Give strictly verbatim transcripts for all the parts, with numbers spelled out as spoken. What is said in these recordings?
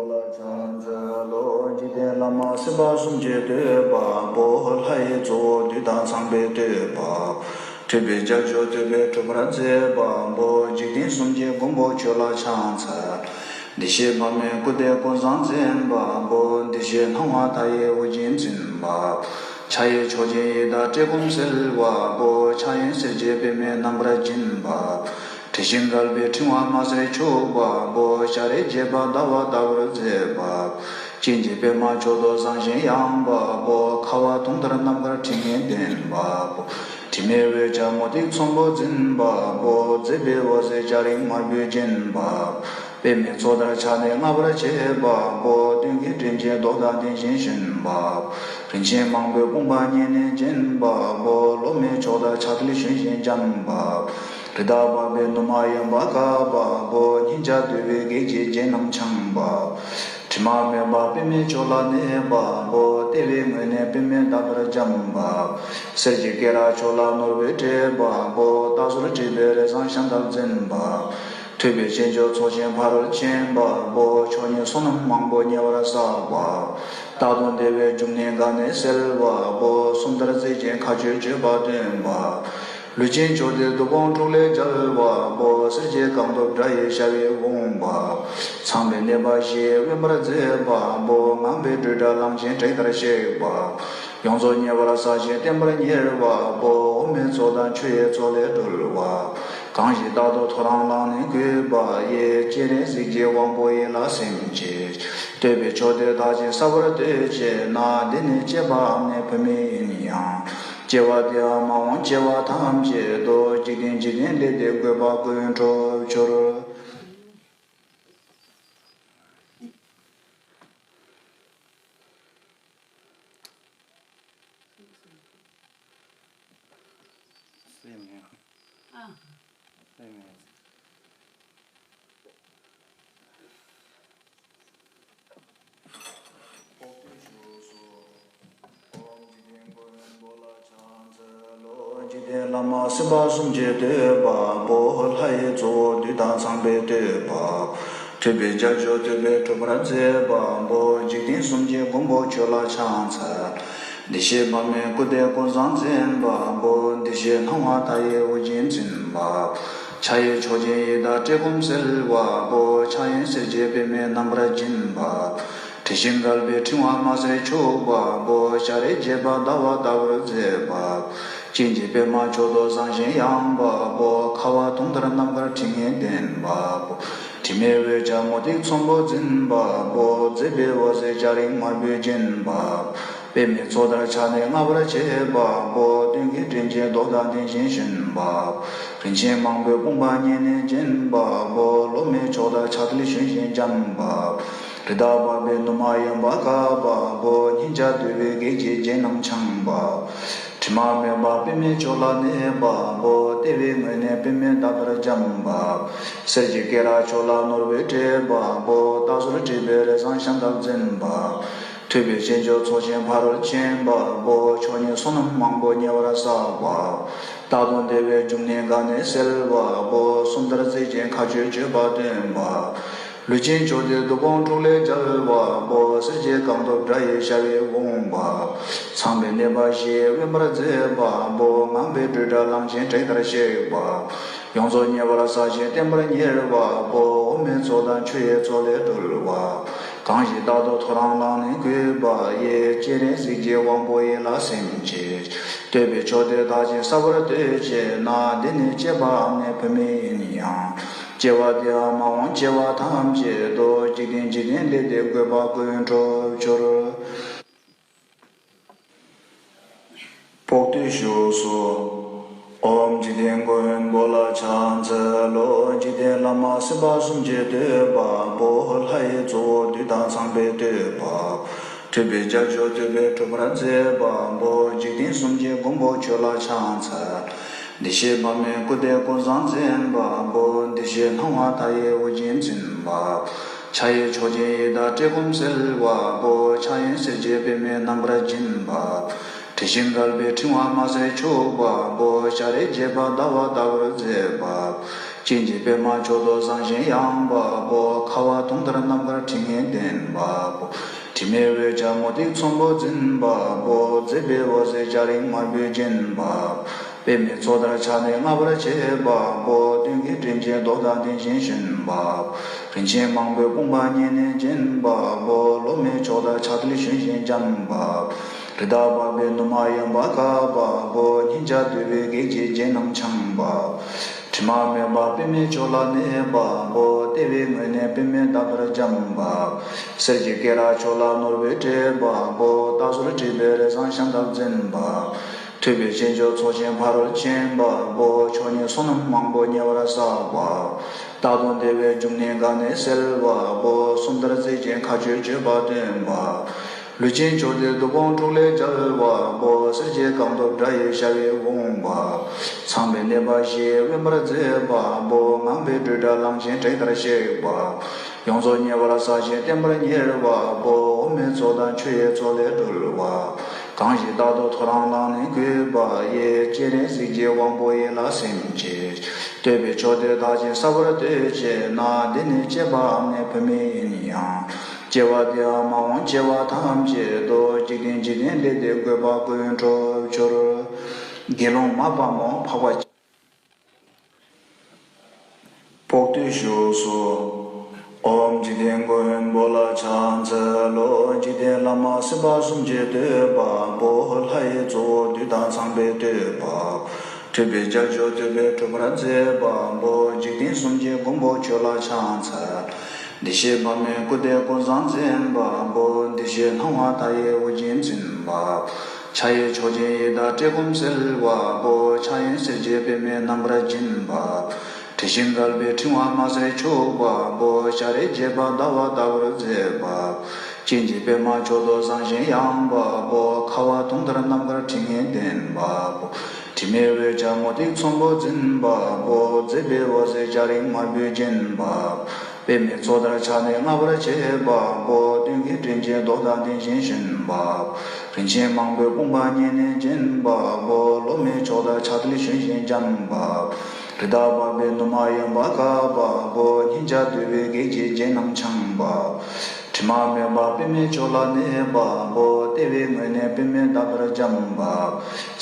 ལ་ཕྱག་འཚལ་ལོ། འཇིག་རྟེན་བླ་མ་སྲིད་པ་གསུམ་གྱི་བསྟོད་པ་པོ། ལྷ་ཡི་གཙོ་བོ་བདུད་དང་ཚངས་པའི་བསྟོད་པ། ཐུབ་པའི་རྒྱལ་མཆོག་ཐུབ་པས་གྲུབ་པར་མཛད་པ་པོ། འཇིག་རྟེན་གསུམ་གྱི་མགོན་པོ་ཁྱོད་ལ་ཕྱག་འཚལ། བདེ་གཤེགས་འཕགས་མའི་སྐུ་སྟེ་ཀུན་བཟང་མཚན་པ་པོ། བདེ་གཤེགས་སྣང་བ་མཐའ་ཡས་ཨོ་རྒྱན་མཚན་པ། ཕྱག་གཡས་མཆོག་སྦྱིན་ཡི་དྭགས་བཀྲེས་སྐོམ་སེལ་བ་པོ། ཕྱག་གཡོན་སེར་སྐྱའི་པདྨས་རྣམ་པར་བརྒྱན་པ། དྲི་ཞིམ་དགའ་བའི་ཕྲེང་བ་མ་ཟད་འཁྱུག་པ་པོ། སྐྱ་རེངས་བརྒྱད་པ་ཟླ་བ་ལྟ་བུར་མཛེས་པ། སྤྱན་གྱི་པདྨ་མཆོག་ཏུ་བཟང་ཞིང་ཡངས་པ་པོ། ཁ་བ་དུང་ལྟར་རྣམ་དཀར་ཕྲེང་ངེ་ལྡན་པ་པོ། དྲི་མེད་འོད་ཀྱང་མུ་ཏིག་ཚོམ་བུ་འཛིན་པ་པོ། མཛེས་པའི་འོད་ཟེར་སྐྱ་རེངས་དམར་པོས་བརྒྱན་པ། པདྨའི་མཚོ་ལྟར་ཆགས་ནས་རྔ་བར་བྱེད་པ་པོ། སྟོན་ཀའི་སྤྲིན་གྱི་མདོག་དང་ལྡན་ཞིང་ཞོན་པ། རིན་ཆེན་མང་པོས་དཔུང་པ་བརྙེས་ནས་བརྒྱན་པ་པོ། ལོ་མའི་མཆོག་ལྟར་ཕྱག་མཐིལ་ཞོན་ཞིང་འཇམ་པ། རི་དྭགས་འཕགས་པའི་ནུ་མ་ཡོན་པར་དཀར་པ་པོ། སྙིང་རྗེ་འདོད་པའི་གེགས་ཀྱི་རྒྱན་རྣམས་འཆང་བ། དྲི་མ་མེད་པ་པདྨའི་མཆོག་ལ་གནས་པ་པོ། ལྟེ་བའི་ངོས་ནས་པདྨས་ཟླ་ལྟར་འཇམ་པ། གསེར་གྱི་སྐེ་རགས་མཆོག་ལ་ནོར་བུས་སྤྲས་པ་པོ། སྟག་ཟུར་བྲིས་པའི་རི་བཟང་ཞལ་འདབ་འཛིན་པ། ཐུབ་པའི་སྤྱན་མཆོག་ཚོགས་ཆེན་ཕ་རོལ་ཕྱིན་པ་པོ། མཆོག་བརྙེས་བསོད་ནམས་མང་པོ་ཉེ་བར་བསགས་པ། རྟག་ཏུ་བདེ་བའི་རྒྱུ་ནི་དགའ་ནི་སེལ་བ་པོ། སུམ་མཐར་རྩེ་གཅིག་མཁའ་སྤྱོད་བརྗོད་པ་སྟོན་པ། ལུས་ཅན་མཆོག་ལྡན་བདུད་དཔུང་དཀྲུགས་ལས་རྒྱལ་བ་པོ། གསེར་གྱི་རྐང་གདུབ་དགྲ་ཡི་ཞབས་ཡིས་དབང་བ། ཚངས་པའི་གནས་པ་བཞི་ཡིས་དབེན་པར་མཛད་པ་པོ། ངང་པའི་སྤྲོས་བྲལ་ལམ་ཆེན་དྲེགས་ལྟར་གཤེགས་པ། ཡོངས་རྫོགས་མཉེས་པར་བསགས་ཤིང་བརྟན་པར་གཉེར་བ་པོ། འོ་མའི་མཚོ་དང་ཆུ་ཡི་མཚོ་ལས་སྒྲོལ་བ། གང་ཞིག་རྟག་ཏུ་ཐོ་རངས་བླངས་ནས་གུས་པ་ཡིས། སྤྱན་རས་གཟིགས་ཀྱི་དབང་པོ་ཡིད་ལ་སིམ་བྱས། བསྟོད་པའི་མཆོག་དེ་དག་ཅིང་གསལ་བར་བསྟོད་ཅེ་ན། འདི་ནི་བསྐྱེད་པའམ་ནི་བུད་མེད་ཡིན་ཡང་། སྐྱེ་བ་འདིའམ་མ་འོངས་སྐྱེ་བ་ཐམས་ཅད་དུ། འཇིག་རྟེན་འཇིག་རྟེན་ལས་འདས་དགོས་པ་ཀུན་འགྲུབ་གྱུར། སེམས་ཡང་སེམས་ཡང་། འཇིག་རྟེན་བླ་མ་སྲིད་པ་གསུམ་གྱི་བསྟོད་པ་པོ། ལྷ་ཡི་གཙོ་བོ་བདུད་དང་ཚངས་པའི་བསྟོད་པ། ཐུབ་པའི་རྒྱལ་མཆོག་ཐུབ་པས་གྲུབ་པར་མཛད་པ་པོ། འཇིག་རྟེན་གསུམ་གྱི་མགོན་པོ་ཁྱོད་ལ་ཕྱག་འཚལ། བདེ་གཤེགས་འཕགས་མའི་སྐུ་སྟེ་ཀུན་བཟང་མཚན་པ་པོ། བདེ་གཤེགས་སྣང་བ་མཐའ་ཡས་ཨོ་རྒྱན་མཚན་པ། ཕྱག་གཡས་མཆོག་སྦྱིན་ཡི་དྭགས་བཀྲེས་སྐོམ་སེལ་བ་པོ། ཕྱག་གཡོན་སེར་སྐྱའི་པདྨས་རྣམ་པར་བརྒྱན་པ། དྲི་ཞིམ་དགའ་བའི་ཕྲེང་བ་མ་ཟད་འཁྱུག་པ་པོ། སྐྱ་རེངས་བརྒྱད་པ་ཟླ་བ་ལྟ་བུར་མཛེས་པ། སྤྱན་གྱི་པདྨ་མཆོག་ཏུ་བཟང་ཞིང་ཡངས་པ་པོ། ཁ་བ་དུང་ལྟར་རྣམ་དཀར་ཕྲེང་ངེ་ལྡན་པ་པོ། དྲི་མེད་འོད་ཀྱང་མུ་ཏིག་ཚོམ་བུ་འཛིན་པ་པོ། མཛེས་པའི་འོད་ཟེར་སྐྱ་རེངས་དམར་པོས་བརྒྱན་པ། པདྨའི་མཚོ་ལྟར་ཆགས་ནས་རྔ་བར་བྱེད་པ་པོ། སྟོན་ཀའི་སྤྲིན་གྱི་མདོག་དང་ལྡན་ཞིང་ཞོན་པ། རིན་ཆེན་མང་པོས་དཔུང་པ་བརྙེས་ནས་བརྒྱན་པ་པོ། ལོ་མའི་མཆོག་ལྟར་ཕྱག་མཐིལ་ཞོན་ཞིང་འཇམ་པ། རི་དྭགས་འཕགས་པའི་ནུ་མ་ཡོན་པར་དཀར་པ་པོ། སྙིང་རྗེ་འདོད་པའི་གེགས་ཀྱི་རྒྱན་རྣམས་འཆང་བ། དྲི་མ་མེད་པ་པདྨའི་མཆོག་ལ་གནས་པ་པོ། ལྟེ་བའི་ངོས་ནས་པདྨས་ཟླ་ལྟར་འཇམ་པ། གསེར་གྱི་སྐེ་རགས་མཆོག་ལ་ནོར་བུས་སྤྲས་པ་པོ། སྟག་ཟུར་བྲིས་པའི་རི་བཟང་ཞལ་འདབ་འཛིན་པ། ཐུབ་པའི་སྤྱན་མཆོག་ཚོགས་ཆེན་ཕ་རོལ་ཕྱིན་པ་པོ། མཆོག་བརྙེས་བསོད་ནམས་མང་པོ་ཉེ་བར་བསགས་པ། རྟག་ཏུ་བདེ་བའི་རྒྱུ་ནི་དགའ་ནི་སེལ་བ་པོ། སུམ་མཐར་རྩེ་གཅིག་མཁའ་སྤྱོད་བརྗོད་པ་སྟོན་པ། ལུས་ཅན་མཆོག་ལྡན་བདུད་དཔུང་དཀྲུགས་ལས་རྒྱལ་བ་པོ། གསེར་གྱི་རྐང་གདུབ་དགྲ་ཡི་ཞབས་ཡིས་དབང་བ། ཚངས་པའི་གནས་པ་བཞི་ཡིས་དབེན་པར་མཛད་པ་པོ། ངང་པའི་སྤྲོས་བྲལ་ལམ་ཆེན་དྲེགས་ལྟར་གཤེགས་པ། ཡོངས་རྫོགས་མཉེས་པར་བསགས་ཤིང་བརྟན་པར་གཉེར་བ་པོ། འོ་མའི་མཚོ་དང་ཆུ་ཡི་མཚོ་ལས་སྒྲོལ་བ། གང་ཞིག་རྟག་ཏུ་ཐོ་རངས་བླངས་ནས་གུས་པ་ཡིས། སྤྱན་རས་གཟིགས་ཀྱི་དབང་པོ་ཡིད་ལ་སིམ་བྱས། བསྟོད་པའི་མཆོག་དེ་དག་ཅིང་གསལ་བར་བསྟོད་ཅེ་ན། འདི་ནི་བསྐྱེད་པའམ་ནི་བུད་མེད་ཡིན་ཡང་། སྐྱེ་བ་འདིའམ་མ་འོངས་སྐྱེ་བ་ཐམས་ཅད་དུ། འཇིག་རྟེན་འཇིག་རྟེན་ལས་འདས་དགོས་པ་ཀུན་འགྲུབ་གྱུར། བོགས་འདོན་ཞུས་སོ། ཨོཾ་འཇིག་རྟེན་མགོན་པོ་ལ་ཕྱག་འཚལ་ལོ། འཇིག་རྟེན་བླ་མ་སྲིད་པ་གསུམ་གྱི་བསྟོད་པ་པོ། ལྷ་ཡི་གཙོ་བོ་བདུད་དང་ཚངས་པའི་བསྟོད་པ། ཐུབ་པའི་རྒྱལ་མཆོག་ཐུབ་པས་གྲུབ་པར་མཛད་པ་པོ། འཇིག་རྟེན་གསུམ་གྱི་མགོན་པོ་ཁྱོད་ལ་ཕྱག་འཚལ། བདེ་གཤེགས་འཕགས་མའི་སྐུ་སྟེ་ཀུན་བཟང་མཚན་པ་པོ། བདེ་གཤེགས་སྣང་བ་མཐའ་ཡས་ཨོ་རྒྱན་མཚན་པ། ཕྱག་གཡས་མཆོག་སྦྱིན་ཡི་དྭགས་བཀྲེས་སྐོམ་སེལ་བ་པོ། ཕྱག་གཡོན་སེར་སྐྱའི་པདྨས་རྣམ་པར་བརྒྱན་པ། དྲི་ཞིམ་དགའ་བའི་ཕྲེང་བ་མ་ཟད་འཁྱུག་པ་པོ། སྐྱ་རེངས་བརྒྱད་པ་ཟླ་བ་ལྟ་བུར་མཛེས་པ། སྤྱན་གྱི་པདྨ་མཆོག་ཏུ་བཟང་ཞིང་ཡངས་པ་པོ། ཁ་བ་དུང་ལྟར་རྣམ་དཀར་དྲི་ངད་ལྡན་པ་པོ། དྲི་མེད་འོད་ཀྱང་མུ་ཏིག་ཚོམ་བུ་འཛིན་པ་པོ། མཛེས་པའི་འོད་ཟེར་སྐྱ་རེངས་དམར་པོས་བརྒྱན་པ་པོ། པདྨའི་མཚོ་ལྟར་ཆགས་ནས་རྔ་བར་བྱེད་པ་པོ། སྟོན་ཀའི་སྤྲིན་གྱི་མདོག་དང་ལྡན་ཞིང་ཞོན་པ་པོ། རིན་ཆེན་མང་པོས་སྤུངས་པ་སྙེ་ནས་བརྒྱན་པ་པོ། ལོ་མའི་མཆོག་ལྟར་ཆགས་ཐིལ་ཞོན་ཞིང་འཇམ་པ་པོ། རི་དྭགས་འཕགས་པའི་ནུ་མ་ཡོན་པ་དཀར་པོ། སྙིང་རྗེ་འདོད་པའི་གེགས་ཀྱི་རྒྱན་རྣམས་འཆང་བ། དྲི་མ་མེད་པ་པདྨའི་མཆོག་ལ་གནས་པ་པོ། ལྟེ་བའི་ངོས་ནས་པདྨའི་འདབ་ལྟར་འཇམ་པ། གསེར་གྱི་སྐེ་རགས་མཆོག་ལ་ནོར་བུས་སྤྲས་པ་པོ། སྟག་ཟུར་དྲེགས་པའི་རི་བཟང་ཞྭ་འདབ་འཛིན་པ། ཐུབ་པའི་སྤྱན་མཆོག་ཚོགས་ཆེན་ཕ་རོལ་ཕྱིན་པ་པོ། མཆོག་བརྙེས་བསོད་ནམས་མང་པོ་ཉེ་བར་བསགས་པ། རྟག་ཏུ་བདེ་བའི་འབྱུང་གནས་ག་ནས་སེལ་བ་པོ། སུམ་ལྟར་རྩིབས་ཅན་མཁའ་སྤྱོད་སྤྱོད་པ་སྟོན་པ། ལུས་ཅན་མཆོག་ལྡན་བདུད་དཔུང་དཀྲུགས་ལས་རྒྱལ་བ་པོ། གསེར་གྱི་རྐང་གདུབ་འདྲ་ཡི་ཞབས་ཀྱིས་བསྐུམས་པ། ཚངས་པའི་གནས་པ་བཞི་ཡིས་དབེན་པར་མཛད་པ་པོ། ངང་པའི་སྤྲོས་བྲལ་གླང་ཆེན་དྲེགས་ལྟར་གཤེགས་པ། ཡོངས་རྫོགས་ཉེ་བར་བསགས་ཤིང་བརྟན་པར་གཉེར་བ་པོ། འོ་མའི་མཚོ་དང་ཆུ་ཡི་མཚོ་ལས་སྒྲོལ་བ། གང་ཞིག་རྟག་ཏུ་ཐོ་རངས་ལངས་ནས་གུས་པ་ཡིས། སྤྱན་རས་གཟིགས་ཀྱི་དབང་པོ་ཡིད་ལ་སིམ་བྱས། བསྟོད་པའི་མཆོག་དེ་དག་ཅིང་གསལ་བར་བསྟོད་ཅེ་ན། འདི་ནི་སྐྱེས་པའམ་ནི་བུད་མེད་ཡིན་ཡང་། སྐྱེ་བ་འདིའམ་མ་འོངས་སྐྱེ་བ་ཐམས་ཅད་དུ། འཇིག་རྟེན་འཇིག་རྟེན་ལས་འདས་གོས་པ་ཀུན་འགྲུབ་གྱུར། དགེ་སློང་མ་དཔའ་མོ་འཕགས་པ། པོག་ཏུ་བཞུགས་སོ། ཨོཾ་འཇིག་རྟེན་མགོན་པོ་ལ་ཕྱག་འཚལ་ལོ། འཇིག་རྟེན་བླ་མ་སྲིད་པ་གསུམ་གྱི་བསྟོད་པ་པོ། ལྷ་ཡི་གཙོ་བོ་བདུད་དང་ཚངས་པའི་བསྟོད་པ། ཐུབ་པའི་རྒྱལ་མཆོག་ཐུབ་པས་གྲུབ་པར་མཛད་པ་པོ། འཇིག་རྟེན་གསུམ་གྱི་མགོན་པོ་ཁྱོད་ལ་ཕྱག་འཚལ། བདེ་གཤེགས་དཔག་མེད་སྐུ་སྟེ་ཀུན་བཟང་མཛེས་པ་པོ། བདེ་གཤེགས་སྣང་བ་མཐའ་ཡས་དབུ་རྒྱན་འཛིན་པ། ཕྱག་གཡས་མཆོག་སྦྱིན་ཡི་དྭགས་བཀྲེས་སྐོམ་སེལ་བ་པོ། ཕྱག་གཡོན་གསེར་གྱི་པདྨས་རྣམ་པར་བརྒྱན་པ། དྲི་ཞིམ་དཀར་པོའི་ཕྲེང་བ་རྨ་གསེར་འཁྱུག་པ་པོ། སྐྱ་རེངས་བརྒྱད་པ་ཟླ་བ་ལྟ་བུར་མཛེས་པ། སྤྱན་གྱི་པདྨ་མཆོག་ཏུ་བཟང་ཞིང་ཡངས་པ་པོ། ཁ་བ་དུང་ལྟར་རྣམ་དཀར་དྲི་ངད་ལྡན་པ་པོ། དྲི་མེད་འོད་ཀྱང་མུ་ཏིག་ཚོམ་བུ་འཛིན་པ་པོ། མཛེས་པའི་འོད་ཟེར་སྐྱ་རེངས་དམར་པོས་བརྒྱན་པ། པདྨའི་མཚོ་ལྟར་ཆགས་ནས་རྔ་བར་བྱེད་པ་པོ། སྟོན་ཀའི་སྤྲིན་གྱི་མདོག་དང་ལྡན་ཞིང་ཞོན་པ། རིན་ཆེན་མང་པོས་སྤུངས་པ་སྙེ་ནས་བརྒྱན་པ་པོ། ལོ་མའི་མཆོག་ལྟར་ཆགས་ཐིལ་ཞོན་ཞིང་འཇམ་པ། རི་དྭགས་འཕགས་པའི་ནུ་མ་ཡོན་པ་དཀར་པོ། སྙིང་རྗེ་འདོད་པའི་གེགས་ཀྱི་རྒྱན་རྣམས་འཆང་བ། དྲི་མ་མེད་པ་པདྨའི་མཆོག་ལ་གནས་པ་པོ། ལྟེ་བའི་ངོས་ནས་པདྨའི་འདབ་ལྟར་འཇམ་པ།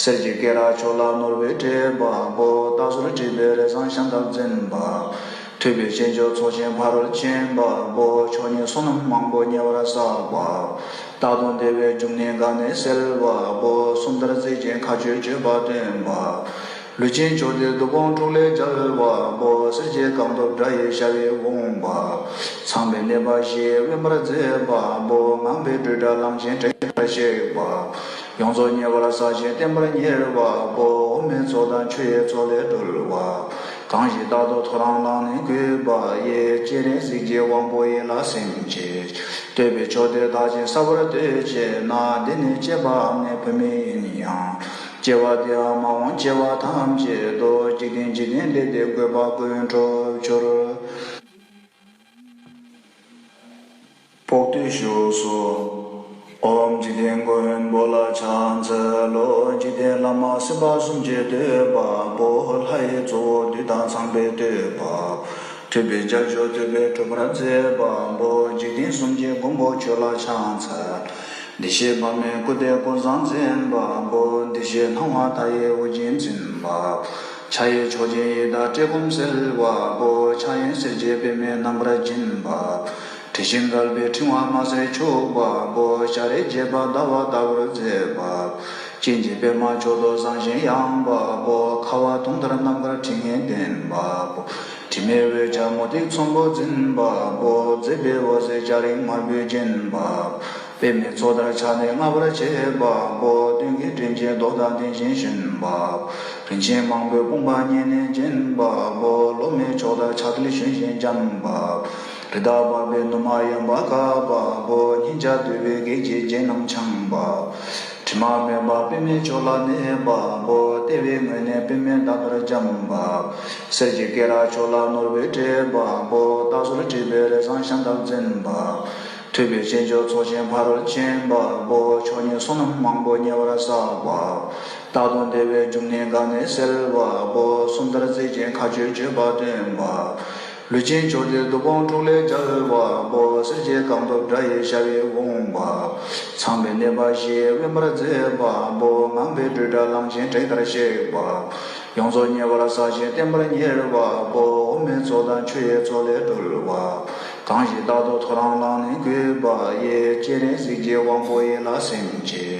གསེར་གྱི་སྐེ་རགས་མཆོག་ལ་ནོར་བུས་སྤྲས་པ་པོ། སྟག་ཟུར་དྲེགས་པའི་རི་བཟང་ཞྭ་འདབ་འཛིན་པ། ཐུབ་པའི་སྤྱན་མཆོག་ཚོགས་ཆེན་ཕ་རོལ་ཕྱིན་པ་པོ། མཆོག་བརྙེས་བསོད་ནམས་མང་པོ་ཉེ་བར་བསགས་པ། རྟག་ཏུ་བདེ་བའི་འབྱུང་གནས་ག་ནས་སེལ་བ་པོ། སུམ་ལྟར་རྩིབས་ཅན་མཁའ་སྤྱོད་སྤྱོད་པ་སྟོན་པ། ལུས་ཅན་མཆོག་ལྡན་བདུད་དཔུང་དཀྲུགས་ལས་རྒྱལ་བ་པོ། གསེར་གྱི་རྐང་གདུབ་འདྲ་ཡི་ཞབས་ཀྱིས་བསྐུམས་པ། ཚངས་པའི་གནས་པ་བཞི་ཡིས་དབེན་པར་མཛད་པ་པོ། ངང་པའི་སྤྲོས་བྲལ་གླང་ཆེན་དྲེགས་ལྟར་གཤེགས་པ། ཡོངས་རྫོགས་ཉེ་བར་བསགས་ཤིང་བརྟན་པར་གཉེར་བ་པོ། འོ་མའི་མཚོ་དང་ཆུ་ཡི་མཚོ་ལས་སྒྲོལ་བ། གང་ཞིག་རྟག་ཏུ་ཐོ་རངས་ལངས་ནས་གུས་པ་ཡིས། སྤྱན་རས་གཟིགས་ཀྱི་དབང་པོ་ཡིད་ལ་སིམ་བྱས། བསྟོད་པའི་མཆོག་དེ་དག་ཅིང་གསལ་བར་བསྟོད་ཅེ་ན། འདི་ནི་སྐྱེས་པའམ་ནི་བུད་མེད་ཡིན་ཡང་། སྐྱེ་བ་འདིའམ་མ་འོངས་སྐྱེ་བ་ཐམས་ཅད་དུ། འཇིག་རྟེན་འཇིག་རྟེན་ལས་འདས་གོས་པ་ཀུན་འགྲུབ་གྱུར། པོག་ཏུ་བཞུགས་སོ། ཨོཾ་འཇིག་རྟེན་མགོན་པོ་ལ་ཕྱག་འཚལ་ལོ། འཇིག་རྟེན་བླ་མ་སྲིད་པ་གསུམ་གྱི་བསྟོད་པ་པོ། ལྷ་ཡི་གཙོ་བོ་བདུད་དང་ཚངས་པའི་བསྟོད་པ། ཐུབ་པའི་རྒྱལ་མཆོག་ཐུབ་པས་གྲུབ་པར་མཛད་པ་པོ། འཇིག་རྟེན་གསུམ་གྱི་མགོན་པོ་ཁྱོད་ལ་ཕྱག་འཚལ། བདེ་གཤེགས་དཔག་མེད་སྐུ་སྟེ་ཀུན་བཟང་མཛེས་པ་པོ། བདེ་གཤེགས་སྣང་བ་མཐའ་ཡས་དབུ་རྒྱན་འཛིན་པ། ཕྱག་གཡས་མཆོག་སྦྱིན་ཡི་དྭགས་བཀྲེས་སྐོམ་སེལ་བ་པོ། ཕྱག་གཡོན་གསེར་གྱི་པདྨས་རྣམ་པར་བརྒྱན་པ། དྲི་ཞིམ་དཀར་པོའི་ཕྲེང་བ་རྨ་གསེར་འཁྱུག་པ་པོ། སྐྱ་རེངས་བརྒྱད་པ་ཟླ་བ་ལྟ་བུར་མཛེས་པ། སྤྱན་གྱི་པདྨ་མཆོག་ཏུ་བཟང་ཞིང་ཡངས་པ་པོ། ཁ་བ་དུང་ལྟར་རྣམ་དཀར་དྲི་ངད་ལྡན་པ་པོ། དྲི་མེད་འོད་ཀྱང་མུ་ཏིག་ཚོམ་བུ་འཛིན་པ་པོ། མཛེས་པའི་འོད་ཟེར་སྐྱ་རེངས་དམར་པོས་བརྒྱན་པ། པདྨའི་མཚོ་ལྟར་ཆགས་ནས་རྔ་བར་བྱེད་པ་པོ། སྟོན་ཀའི་སྤྲིན་གྱི་མདོག་དང་ལྡན་ཞིང་ཞོན་པ། རིན་ཆེན་མང་པོས་སྤུངས་པ་སྙེ་ནས་བརྒྱན་པ་པོ། ལོ་མའི་མཆོག་ལྟར་ཆགས་ཐིལ་ཞོན་ཞིང་འཇམ་པ། རི་དྭགས་འཕགས་པའི་ནུ་མ་ཡོན་པ་དཀར་པོ། སྙིང་རྗེ་འདོད་པའི་གེགས་ཀྱི་རྒྱན་རྣམས་འཆང་བ། དྲི་མ་མེད་པ་པདྨའི་མཆོག་ལ་གནས་པ་པོ། ལྟེ་བའི་ངོས་ནས་པདྨའི་འདབ་ལྟར་འཇམ་པ། གསེར་གྱི་སྐེ་རགས་མཆོག་ལ་ནོར་བུས་སྤྲས་པ་པོ། སྟག་ཟུར་དྲེགས་པའི་རི་བཟང་ཞྭ་འདབ་འཛིན་པ། ཐུབ་པའི་སྤྱན་མཆོག་ཚོགས་ཆེན་ཕ་རོལ་ཕྱིན་པ་པོ། མཆོག་བརྙེས་བསོད་ནམས་མང་པོ་ཉེ་བར་བསགས་པ། རྟག་ཏུ་བདེ་བའི་འབྱུང་གནས་དགའ་གནས་གསལ་བ་པོ། སུམ་ལྟར་རྩིབས་ཅན་མཁའ་སྤྱོད་སྤྱོད་པ་སྟོན་པ། ལུས་ཅན་མཆོག་ལྡན་བདུད་དཔུང་དྲུག་ལས་རྒྱལ་བ་པོ། སེར་བྱེས་རྐང་གདུབ་དགྲ་ཡི་ཞབས་ཡི་བུམ་པ། ཚངས་པའི་གནས་པ་བཞི་དབེན་པར་མཛད་པ་པོ། ངང་པའི་སྤྲོས་བྲལ་གླང་ཆེན་དྲེགས་ལྟར་གཤེགས་པ། ཡོངས་རྫོགས་ཉེ་བར་ཟག་ཅིང་བརྟན་པར་གཉེར་བ་པོ། དབུ་མའི་ཚོགས་དང་ཆུ་ཡི་ཚོགས་ལས་གྲོལ་བ། གང་ཞིག་རྟག་ཏུ་ཐོ་རངས་ལངས་ནས་གུས་པ་ཡི། སྤྱན་རས་གཟིགས་ཀྱི་དབང་པོ་ཡིད་ལ་སིམ་བྱེད།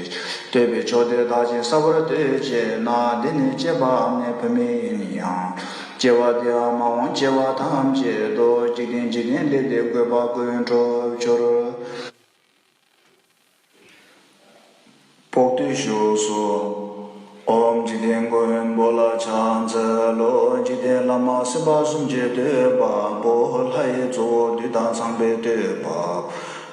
བསྟོད་པའི་མཆོག་དེ་དག་ཅིང་གསལ་བར་བསྟོད་བྱས་ན། འདི་ནི་སྐྱེས་པའམ་ནི་བུད་མེད་ཡིན་ཡང་། སྐྱེ་བ་འདིའམ་མ་འོངས་སྐྱེ་བ་ཐམས་ཅད་དུ། འཇིག་རྟེན་འཇིག་རྟེན་འདས་འདས་བཀོད་པ་ཀུན་འགྲུབ་གྱུར། བོགས་བསྟོད་བཞུགས་སོ། ཨོཾ་འཇིག་རྟེན་མགོན་པོ་ལ་ཕྱག་འཚལ་ལོ། འཇིག་རྟེན་བླ་མ་སྲིད་པ་གསུམ་གྱི་བསྟོད་པ་པོ། ལྷ་ཡི་གཙོ་བོ་བདུད་དང་ཚངས་པའི་བསྟོད་པ།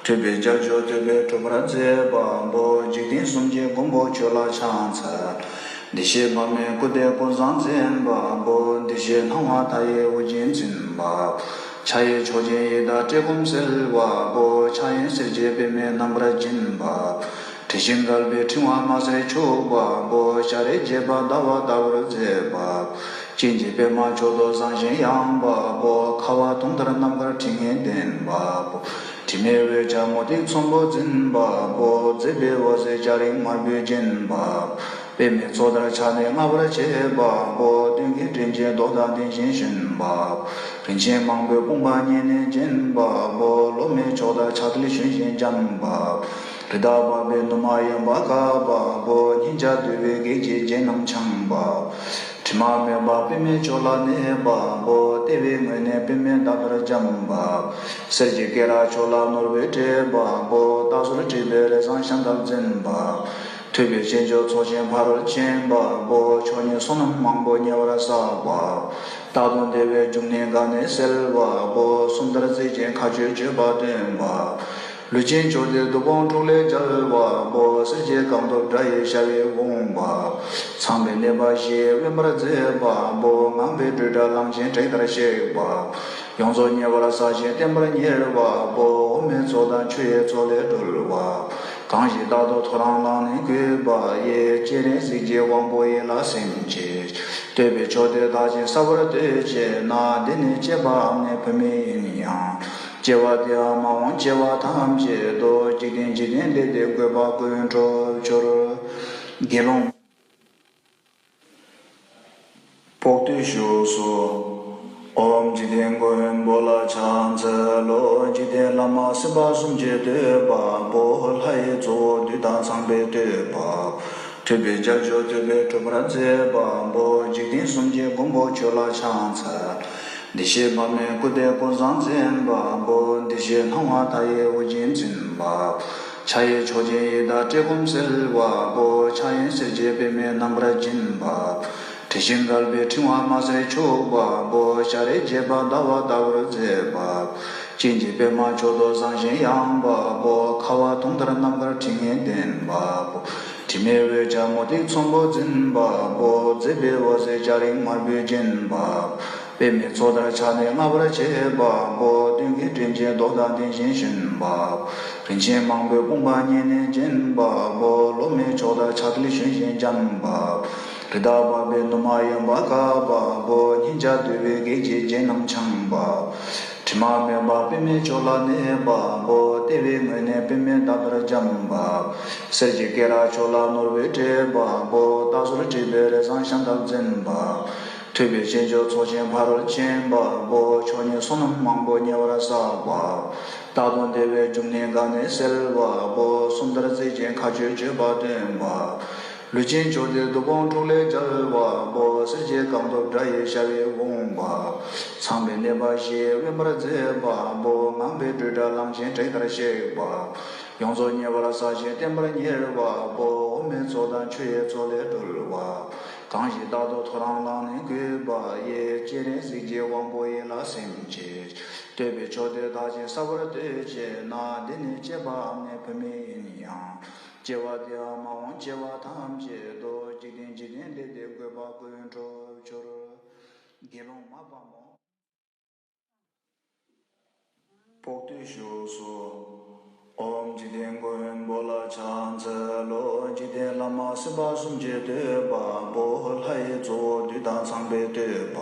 ཐུབ་པའི་རྒྱལ་མཆོག་ཐུབ་པས་གྲུབ་པར་མཛད་པ་པོ། འཇིག་རྟེན་གསུམ་གྱི་མགོན་པོ་ཁྱོད་ལ་ཕྱག་འཚལ། བདེ་གཤེགས་འཕགས་མའི་སྐུ་སྟེ་ཀུན་བཟང་མཛད་པ་པོ། བདེ་གཤེགས་སྣང་བ་མཐའ་ཡས་དབུ་རྒྱན་འཛིན་པ། ཕྱག་གཡས་མཆོག་སྦྱིན་ཡི་དྭགས་བཀྲེས་སྐོམ་སེལ་བ་པོ། ཕྱག་གཡོན་སེར་བྱེས་པདྨས་རྣམ་པར་བརྒྱན་པ། དྲི་ཞིམ་བསྐལ་པའི་ཕྲེང་བ་མ་ཟད་འཁྱུག་པ་པོ། ཤར་རིའི་བརྒྱད་པ་ཟླ་བ་ལྟ་བུར་མཛད་པ། སྤྱན་གྱི་པདྨ་མཆོག་ཏུ་བཟང་ཞིང་ཡངས་པ་པོ། ཁ་བ་དུང་ལྟར་རྣམ་དཀར་དྲི་ངད་ལྡན་པ་པོ། དྲི་མེད་འོད་ཀྱང་མུ་ཏིག་ཚོམ་བུ་འཛིན་པ་པོ། མཛེས་པའི་འོད་ཟེར་སྐྱ་རེངས་དམར་པོས་བརྒྱན་པ། པདྨའི་མཚོ་ལྟར་ཕྱག་ནི་བརྔ་བར་བྱེད་པ་པོ། སྟོན་ཀའི་སྤྲིན་གྱི་མདོག་དང་ལྡན་ཞིང་བཞོན་པ། རིན་ཆེན་མང་པོས་སྤུངས་པ་བརྙེས་ནས་བརྒྱན་པ་པོ། ལོ་མའི་མཆོག་དང་ཕྱག་མཐིལ་ཞོན་ཞིང་འཇམ་པ། རི་དྭགས་འཕགས་པའི་ནུ་མ་ཡངས་པ་དཀར་པ་པོ། སྙིང་རྗེ་འདུས་པའི་གེགས་ཀྱི་རྒྱན་རྣམས་འཆང་བ། དྲི་མ་མེད་པ་པདྨའི་མཆོག་ལ་གནས་པ་པོ། ལྟེ་བའི་ངོས་ནས་པདྨའི་འདབ་ལྟར་འཇམ་པ། གསེར་གྱི་སྐེ་རགས་མཆོག་ལ་ནོར་བུས་སྤྲས་པ་པོ། སྟག་ཟུར་དྲེགས་པའི་རི་བཟང་ཞྭ་འདབ་འཛིན་པ། ཐུབ་པའི་སྤྱན་མཆོག་ཚོགས་ཆེན་ཕ་རོལ་ཕྱིན་པ་པོ། མཆོག་བརྙེས་བསོད་ནམས་མང་པོ་ཉེ་བར་བསགས་པ། རྟག་ཏུ་བདེ་བའི་འབྱུང་གནས་དགའ་གནས་གསལ་བ་པོ། སུམ་ལྟར་རྩིབས་ཅན་མཁའ་སྤྱོད་སྤྱོད་པ་སྟོན་པ། ལུས་ཅན་མཆོག་ལྡན་བདུད་དཔུང་དྲུག་ལས་རྒྱལ་བ་པོ། སེར་བྱེས་རྐང་གདུབ་དགྲ་ཡི་ཞབས་ཡི་བུམ་པ། ཚངས་པའི་གནས་པ་བཞི་དབེན་པར་མཛད་པ་པོ། ངང་པའི་སྤྲོས་བྲལ་གླང་ཆེན་དྲེགས་ལྟར་གཤེགས་པ། ཡོངས་རྫོགས་ཉེ་བར་ཟག་ཅིང་བརྟན་པར་གཉེར་བ་པོ། དབུ་མའི་ཚོགས་དང་ཆུ་ཡི་ཚོགས་ལས་གྲོལ་བ། གང་ཞིག་རྟག་ཏུ་ཐོ་རངས་ལངས་ནས་གུས་པ་ཡི། སྤྱན་རས་གཟིགས་ཀྱི་དབང་པོ་ཡིད་ལ་སིམ་བྱེད། བསྟོད་པའི་མཆོག་དེ་དག་ཅིང་གསལ་བར་བསྟོད་བྱས་ན། འདི་ནི་སྐྱེས་པའམ་ནི་བུད་མེད་ཡིན་ཡང་། སྐྱེ་བ་འདིའམ་མ་འོངས་སྐྱེ་བ་ཐམས་ཅད་དུ། འཇིག་རྟེན་འཇིག་རྟེན་འདས་འདས་བཀོད་པ་ཀུན་འགྲུབ་གྱུར། དགེ་སློང་། བོགས་བསྟོད་བཞུགས་སོ། ཨོཾ་འཇིག་རྟེན་མགོན་པོ་ལ་ཕྱག་འཚལ་ལོ། འཇིག་རྟེན་བླ་མ་སྲིད་པ་གསུམ་གྱི་བསྟོད་པ་པོ། ལྷ་ཡི་གཙོ་བོ་བདུད་དང་ཚངས་པའི་བསྟོད་པ། ཐུབ་པའི་རྒྱལ་མཆོག་ཐུབ་པས་གྲུབ་པར་མཛད་པ་པོ། འཇིག་རྟེན་གསུམ་གྱི་མགོན་པོ་ཁྱོད་ལ་ཕྱག་འཚལ། བདེ་གཤེགས་འཕགས་མའི་སྐུ་སྟེ་ཀུན་བཟང་མཛད་པ་པོ། བདེ་གཤེགས་སྣང་བ་མཐའ་ཡས་དབུ་རྒྱན་འཛིན་པ། ཕྱག་གཡས་མཆོག་སྦྱིན་ཡི་དྭགས་བཀྲེས་སྐོམ་སེལ་བ་པོ། ཕྱག་གཡོན་སེར་བྱེས་པདྨས་རྣམ་པར་བརྒྱན་པ། དྲི་ཞིམ་བསྐལ་པའི་ཕྲེང་བ་མ་ཟད་འཁྱུག་པ་པོ། ཤར་རིའི་བརྒྱད་པ་ཟླ་བ་ལྟ་བུར་མཛད་པ། སྤྱན་གྱི་པདྨ་མཆོག་ཏུ་བཟང་ཞིང་ཡངས་པ་པོ། ཁ་བ་དུང་ལྟར་རྣམ་དཀར་དྲི་ངད་ལྡན་པ་པོ། དྲི་མེད་འོད་ཀྱང་མུ་ཏིག་ཚོམ་བུ་འཛིན་པ་པོ། མཛེས་པའི་འོད་ཟེར་སྐྱ་རེངས་དམར་པོས་བརྒྱན་པ། པདྨའི་མཚོ་ལྟར་ཕྱག་ནི་བརྔ་བར་བྱེད་པ་པོ། སྟོན་ཀའི་སྤྲིན་གྱི་མདོག་དང་ལྡན་ཞིང་བཞོན་པ། རིན་ཆེན་མང་པོས་སྤུངས་པ་བརྙེས་ནས་བརྒྱན་པ་པོ། ལོ་མའི་མཆོག་དང་ཕྱག་མཐིལ་ཞོན་ཞིང་འཇམ་པ། རི་དྭགས་འཕགས་པའི་ནུ་མ་ཡངས་པ་དཀར་པ་པོ། སྙིང་རྗེ་འདུས་པའི་གེགས་ཀྱི་རྒྱན་རྣམས་འཆང་བ། དྲི་མ་མེད་པ་པདྨའི་མཆོག་ལ་གནས་པ་པོ། ལྟེ་བའི་ངོས་ནས་པདྨའི་འདབ་ལྟར་འཇམ་པ། གསེར་གྱི་སྐེ་རགས་མཆོག་ལ་ནོར་བུས་སྤྲས་པ་པོ། སྟག་ཟུར་དྲེགས་པའི་རི་བཟང་ཞྭ་འདབ་འཛིན་པ། ཐུབ་པའི་སྤྱན་མཆོག་ཚོགས་ཆེན་ཕ་རོལ་ཕྱིན་པ་པོ། མཆོག་བརྙེས་བསོད་ནམས་མང་པོ་ཉེ་བར་བསགས་པ། རྟག་ཏུ་བདེ་བའི་འབྱུང་གནས་དགའ་གནས་གསལ་བ་པོ། སུམ་ལྟར་རྩིབས་ཅན་མཁའ་སྤྱོད་སྤྱོད་པ་སྟོན་པ། ལུས་ཅན་མཆོག་ལྡན་བདུད་དཔུང་དྲུག་ལས་རྒྱལ་བ་པོ། སེར་བྱེས་རྐང་གདུབ་དགྲ་ཡི་ཞབས་ཡི་བུམ་པ། ཚངས་པའི་གནས་པ་བཞི་དབེན་པར་མཛད་པ་པོ། ངང་པའི་སྤྲོས་བྲལ་གླང་ཆེན་དྲེགས་ལྟར་གཤེགས་པ། ཡོངས་རྫོགས་ཉེ་བར་ཟག་ཅིང་བརྟན་པར་གཉེར་བ་པོ། དབུ་མའི་ཚོགས་དང་ཆུ་ཡི་ཚོགས་ལས་གྲོལ་བ། གང་ཞིག་རྟག་ཏུ་ཐོ་རངས་ལངས་ནས་གུས་པ་ཡི། སྤྱན་རས་གཟིགས་ཀྱི་དབང་པོ་ཡིད་ལ་སིམ་བྱེད། བསྟོད་པའི་མཆོག་དེ་དག་ཅིང་གསལ་བར་བསྟོད་བྱས་ན། འདི་ནི་སྐྱེས་པའམ་ནི་བུད་མེད་ཡིན་ཡང་། སྐྱེ་བ་འདིའམ་མ་འོངས་སྐྱེ་བ་ཐམས་ཅད་དུ། འཇིག་རྟེན་འཇིག་རྟེན་འདས་འདས་བཀོད་པ་ཀུན་འགྲུབ་གྱུར། དགེ་སློང་མ་དཔལ་མོ། བོགས་བསྟོད་ཞུས་སོ། ཨོཾ་འཇིག་རྟེན་མགོན་པོ་ལ་ཕྱག་འཚལ། ལོ། འཇིག་རྟེན་བླ་མ་སྲིད་པ་གསུམ་གྱི་བསྟོད་པ་པོ། ལྷ་ཡི་གཙོ་བོ་བདུད་དང་ཚངས་པའི་བསྟོད་པ།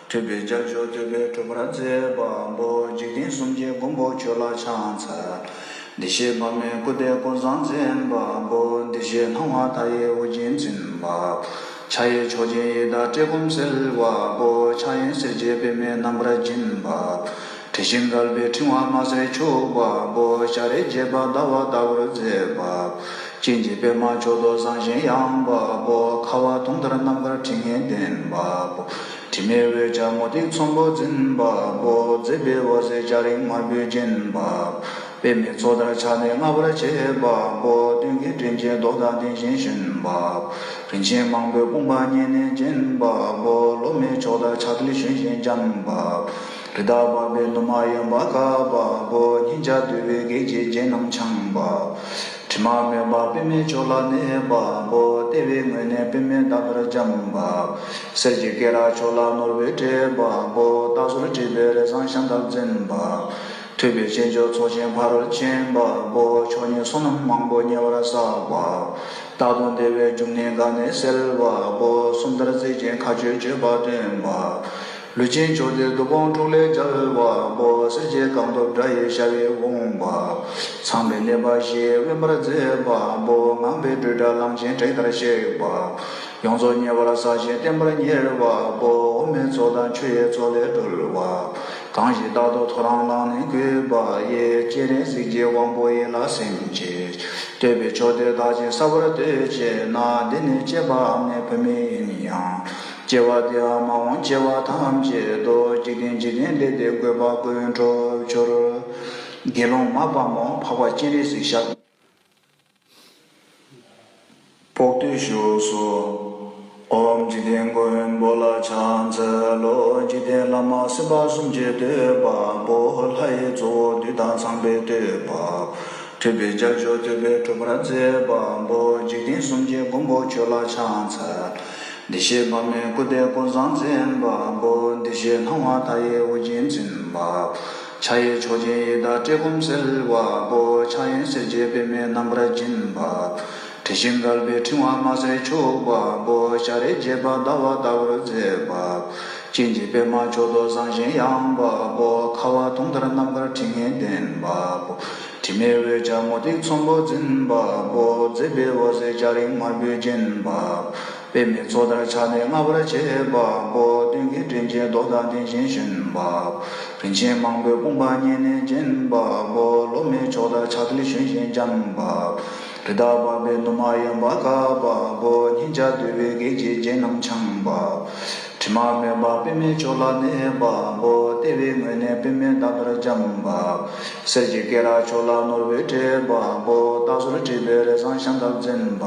ཐུབ་པའི་རྒྱལ་མཆོག་ཐུབ་པས་སྒྲུབ་པར་མཛད་པ་པོ། འཇིག་རྟེན་གསུམ་གྱི་མགོན་པོ་ཁྱོད་ལ་ཕྱག་འཚལ། བདེ་གཤེགས་དཔག་མེད་སྐུ་སྟེ་ཀུན་བཟང་མཚན་པ་པོ། བདེ་གཤེགས་སྣང་བ་མཐའ་ཡས་དབུ་རྒྱན་འཛིན་པ། ཕྱག་གཡས་མཆོག་སྦྱིན་ཡི་དྭགས་བཀྲེས་སྐོམ་སེལ་བ་པོ། ཕྱག་གཡོན་སེར་སྐྱའི་པདྨས་རྣམ་པར་བརྒྱན་པ། དྲི་ཞིམ་དཀར་པོའི་ཕྲེང་བ་དམར་སེར་འཁྱུག་པ་པོ། སྐྱ་རེངས་རྒྱས་པ་ཟླ་བ་ལྟ་བུར་མཛེས་པ། སྤྱན་གྱི་པདྨ་མཆོག་ཏུ་བཟང་ཞིང་ཡངས་པ་པོ། ཁ་བ་དུང་ལྟར་རྣམ་དཀར་དྲི་ངད་ལྡན་པ་པོ། དྲི་མེད་འོད་ཀྱང་མུ་ཏིག་ཚོམ་བུ་འཛིན་པ་པོ། མཛེས་པའི་འོད་ཟེར་སྐྱ་རེངས་དམར་པོས་བརྒྱན་པ། པདྨའི་མཚོ་ལྟར་ཕྱག་ནི་མངའ་བར་བྱེད་པ་པོ། སྟོན་ཀའི་སྤྲིན་གྱི་མདོག་དང་ལྡན་ཞིང་ཞོན་པ། རིན་ཆེན་མང་པོས་སྤུངས་པ་བརྙེས་ནས་བརྒྱན་པ་པོ། ལོ་མའི་མཆོག་ལྟར་ཕྱག་མཐིལ་ཞོན་ཞིང་འཇམ་པ། རི་དྭགས་འཕགས་པའི་ནུ་མ་གཡོན་པ་དཀར་པ་པོ། སྙིང་རྗེ་འདུས་པའི་གེགས་ཀྱི་རྒྱན་རྣམས་འཆང་བ། དྲི་མ་མེད་པ་པདྨའི་མཆོག་ལ་གནས་པ་པོ། ལྟེ་བའི་ངོས་ནས་པདྨས་བརྡབས་པར་འཇམ་པ། གསེར་གྱི་སྐེ་རགས་མཆོག་ལ་ནོར་བུས་སྤྲས་པ་པོ། སྟག་ཟུར་དྲེགས་པའི་རི་བཟང་ཞལ་འདབ་འཛིན་པ། ཐུབ་པའི་སྤྱན་མཆོག་ཚོགས་ཆེན་ཕ་རོལ་ཕྱིན་པ་པོ། མཆོག་བརྙེས་བསོད་ནམས་མང་པོ་ཉེ་བར་བསགས་པ། རྟག་ཏུ་བདེ་བའི་རྒྱུ་ནི་ག་ནས་སེལ་བ་པོ། སུམ་ལྟར་རྩིབས་ཅན་མཁའ་སྤྱོད་སྤྱོད་པ་སྟོན་པ། ལུས་ཅན་མཆོག་སྟེ་བདུད་དཔུང་དྲུག་ལས་རྒྱལ་བ་པོ། གསེར་གྱི་རྐང་གདུབ་འདྲ་ཡི་ཞབས་ཀྱིས་དབང་བ། ཚངས་པའི་གནས་པ་བཞི་ཡིས་དབེན་པར་མཛད་པ་པོ། ངང་པའི་སྤྲོས་བྲལ་གླང་ཆེན་དྲེགས་ལྟར་གཤེགས་པ། ཡོངས་རྫོགས་ཉེ་བར་གསལ་ཞིང་བརྟན་པར་གཉེར་བ་པོ། འོ་མའི་མཚོ་དང་ཆུ་ཡི་མཚོ་ལས་སྒྲོལ་བ། གང་ཞིག་རྟག་ཏུ་ཐོ་རངས་ལངས་ནས་གུས་པ་ཡིས། སྤྱན་རས་གཟིགས་ཀྱི་དབང་པོ་ཡིད་ལ་སིམ་བྱས། བསྟོད་པའི་མཆོག་དེ་དག་ཅིང་གསལ་བར་བསྟོད་ཅེ་ན། འདི་ནི་སྐྱེས་པའམ་ནི་བུད་མེད་ཡིན་ཡང་། སྐྱེ་བ་འདིའམ་མ་འོངས་སྐྱེ་བ་ཐམས་ཅད་དུ། འཇིག་རྟེན་འཇིག་རྟེན་ལས་འདས་གོས་པ་ཀུན་འགྲུབ་འགྱུར། དགེ་སློང་མ་དཔལ་མོ་འཕགས་པ་སྤྱན་རས་གཟིགས་ཞབས། ཕྱག་བཏབ་བཞུགས་སོ། ཨོཾ་འཇིག་རྟེན་མགོན་པོ་ལ་ཕྱག་འཚལ་ལོ། འཇིག་རྟེན་བླ་མ་སྲིད་པ་གསུམ་གྱི་བསྟོད་པ་པོ། ལྷ་ཡི་གཙོ་བོ་བདུད་དང་ཚངས་པའི་བསྟོད་པ། ཐུབ་པའི་རྒྱལ་མཆོག་ཐུབ་པས་སྒྲུབ་པར་མཛད་པ་པོ། འཇིག་རྟེན་གསུམ་གྱི་མགོན་པོ་ཁྱོད་ལ་ཕྱག་འཚལ། བདེ་གཤེགས་དཔག་མེད་སྐུ་སྟེ་ཀུན་བཟང་མཚན་པ་པོ། བདེ་གཤེགས་སྣང་བ་མཐའ་ཡས་དབུ་རྒྱན་འཛིན་པ། ཕྱག་གཡས་མཆོག་སྦྱིན་ཡི་དྭགས་བཀྲེས་སྐོམ་སེལ་བ་པོ། ཕྱག་གཡོན་སེར་སྐྱའི་པདྨས་རྣམ་པར་བརྒྱན་པ། དྲི་ཞིམ་དཀར་པོའི་ཕྲེང་བ་དམར་སེར་འཁྱུག་པ་པོ། སྐྱ་རེངས་རྒྱས་པ་ཟླ་བ་ལྟ་བུར་མཛེས་པ། སྤྱན་གྱི་པདྨ་མཆོག་ཏུ་བཟང་ཞིང་ཡངས་པ་པོ། ཁ་བ་དུང་ལྟར་རྣམ་དཀར་དྲི་ངད་ལྡན་པ་པོ། དྲི་མེད་འོད་ཀྱང་མུ་ཏིག་ཚོམ་བུ་འཛིན་པ་པོ། མཛེས་པའི་འོད་ཟེར་སྐྱ་རེངས་དམར་པོས་བརྒྱན་པ། པདྨའི་མཚོ་ལྟར་ཕྱག་ནི་མངའ་བར་བྱེད་པ་པོ། སྟོན་ཀའི་སྤྲིན་གྱི་མདོག་དང་ལྡན་ཞིང་ཞོན་པ། རིན་ཆེན་མང་པོས་སྤུངས་པ་བརྙེས་ནས་བརྒྱན་པ་པོ། ལོ་མའི་མཆོག་ལྟར་ཕྱག་མཐིལ་ཞོན་ཞིང་འཇམ་པ། རི་དྭགས་འཕགས་པའི་ནུ་མ་གཡོན་པ་དཀར་པ་པོ། སྙིང་རྗེ་འདུས་པའི་གེགས་ཀྱི་རྒྱན་རྣམས་འཆང་བ། དྲི་མ་མེད་པ་པདྨའི་མཆོག་ལ་གནས་པ་པོ། ལྟེ་བའི་ངོས་ནས་པདྨས་བརྡབས་པར་འཇམ་པ། གསེར་གྱི་སྐེ་རགས་མཆོག་ལ་ནོར་བུས་སྤྲས་པ་པོ། སྟག་ཟུར་དྲེགས་པའི་རི་བཟང་ཞལ་འདབ་འཛིན་པ།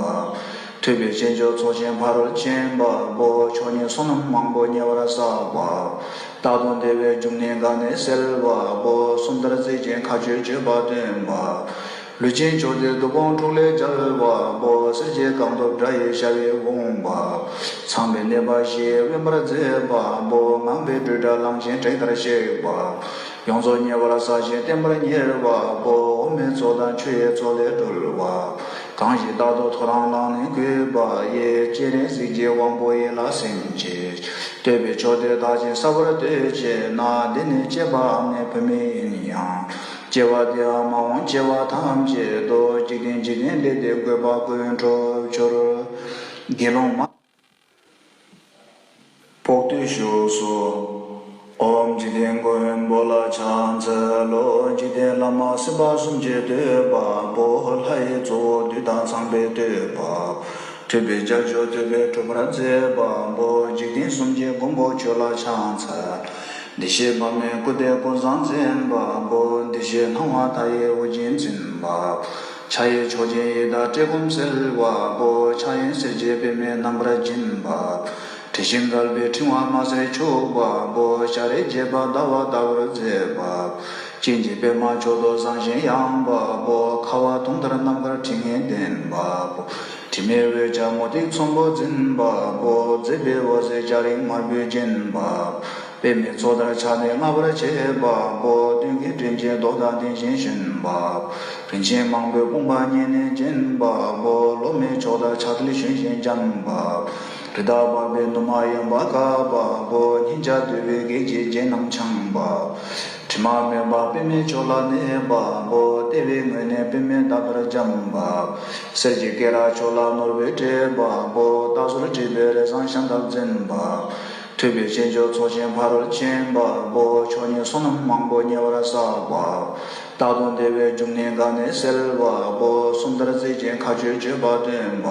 ཐུབ་པའི་སྤྱན་མཆོག་ཚོགས་ཆེན་ཕ་རོལ་ཕྱིན་པ་པོ། མཆོག་བརྙེས་བསོད་ནམས་མང་པོ་ཉེ་བར་བསགས་པ། རྟག་ཏུ་བདེ་བའི་རྒྱུ་ནི་ག་ནས་སེལ་བ་པོ། སུམ་ལྟར་རྩིབས་ཅན་མཁའ་སྤྱོད་སྤྱོད་པ་སྟོན་པ། ལུས་ཅན་མཆོག་སྟེ་བདུད་དཔུང་དྲུག་ལས་རྒྱལ་བ་པོ། གསེར་གྱི་རྐང་གདུབ་འདྲ་ཡི་ཞབས་ཀྱིས་དབང་བ། ཚངས་པའི་གནས་པ་བཞི་ཡིས་དབེན་པར་མཛད་པ་པོ། ངང་པའི་སྤྲོས་བྲལ་གླང་ཆེན་དྲེགས་ལྟར་གཤེགས་པ། ཡོངས་རྫོགས་ཉེ་བར་གསལ་ཞིང་བརྟན་པར་གཉེར་བ་པོ། འོ་མའི་མཚོ་དང་ཆུ་ཡི་མཚོ་ལས་སྒྲོལ་བ། གང་ཞིག་རྟག་ཏུ་ཐོ་རངས་ལངས་ནས་གུས་པ་ཡིས། སྤྱན་རས་གཟིགས་ཀྱི་དབང་པོ་ཡིད་ལ་སིམ་བྱས། བསྟོད་པའི་མཆོག་དེ་དག་ཅིང་གསལ་བར་བསྟོད་ཅེ་ན། འདི་ནི་སྐྱེས་པའམ་ནི་བུད་མེད་ཡིན་ཡང་། སྐྱེ་བ་འདིའམ་མ་འོངས་སྐྱེ་བ་ཐམས་ཅད་དུ། འཇིག་རྟེན་འཇིག་རྟེན་ལས་འདས་གོས་པ་ཀུན་འགྲུབ་འགྱུར། དགེ་སློང་མ། ཕྱག་བཏབ་བཞུགས་སོ། ཨོཾ་འཇིག་རྟེན་མགོན་པོ་ལ་ཕྱག་འཚལ་ལོ། འཇིག་རྟེན་བླ་མ་སྲིད་པ་གསུམ་གྱི་བསྟོད་པ་པོ། ལྷ་ཡི་གཙོ་བོ་བདུད་དང་ཚངས་པའི་བསྟོད་པ། ཐུབ་པའི་རྒྱལ་མཆོག་ཐུབ་པས་སྒྲུབ་པར་མཛད་པ་པོ། འཇིག་རྟེན་གསུམ་གྱི་མགོན་པོ་ཁྱོད་ལ་ཕྱག་འཚལ། བདེ་གཤེགས་དཔག་མེད་སྐུ་སྟེ་ཀུན་བཟང་མཚན་པ་པོ། བདེ་གཤེགས་སྣང་བ་མཐའ་ཡས་དབུ་རྒྱན་འཛིན་པ། ཕྱག་གཡས་མཆོག་སྦྱིན་ཡི་དྭགས་བཀྲེས་སྐོམ་སེལ་བ་པོ། ཕྱག་གཡོན་སེར་སྐྱའི་པདྨས་རྣམ་པར་བརྒྱན་པ། དྲི་ཞིམ་དཀར་པོའི་ཕྲེང་བ་དམར་སེར་འཁྱུག་པ་པོ། སྐྱ་རེངས་རྒྱས་པ་ཟླ་བ་ལྟ་བུར་མཛེས་པ། སྤྱན་གྱི་པདྨ་མཆོག་ཏུ་བཟང་ཞིང་ཡངས་པ་པོ། ཁ་བ་དུང་ལྟར་རྣམ་དཀར་དྲི་ངད་ལྡན་པ་པོ། དྲི་མེད་འོད་ཀྱང་མུ་ཏིག་ཚོམ་བུ་འཛིན་པ་པོ། མཛེས་པའི་འོད་ཟེར་སྐྱ་རེངས་དམར་པོས་བརྒྱན་པ། པདྨའི་མཚོ་ལྟར་ཕྱག་ནི་མངའ་བར་བྱེད་པ་པོ། སྟོན་ཀའི་སྤྲིན་གྱི་མདོག་དང་ལྡན་ཞིང་ཞོན་པ། རིན་ཆེན་མང་པོའི་དཔུང་པ་བརྙེས་ནས་བརྒྱན་པ་པོ། སློབ་མའི་ཕྱོགས་དང་ཕྱག་དྲིལ་ཞུན་ཞིང་འཇམ་པ། རི་དྭགས་འཕགས་པའི་ནུ་མ་ཡོན་པ་དཀར་པ་པོ། སྙིང་རྗེ་འདོད་པའི་གེགས་ཀྱི་རྒྱན་རྣམས་འཆང་བ། དྲི་མ་མེད་པ་པདྨའི་ཕྱོགས་ལ་གནས་པ་པོ། ལྟེ་བའི་ངོས་ནས་པདྨས་བརྡབ་པར་འཇམ་པ། གསེར་གྱི་སྐེ་རགས་མཆོག་ལ་ནོར་བུས་སྤྲས་པ་པོ། རྟ་ཟུར་དྲིལ་བུས་རས་བཟང་ཞལ་འདབ་འཛིན་པ། ཐུབ་པའི་སྤྱན་མཆོག་ཚོགས་ཆེན་ཕ་རོལ་ཕྱིན་པ་པོ། མཆོག་བརྙེས་བསོད་ནམས་མང་པོ་ཉེ་བར་བསགས་པ། རྟག་ཏུ་བདེ་བའི་འབྱུང་གནས་ག་ནས་སེལ་བ་པོ། གསུམ་ལྟར་རྩིབས་བརྒྱད་མཁའ་སྤྱོད་སྤྱོད་པ་སྟོན་པ།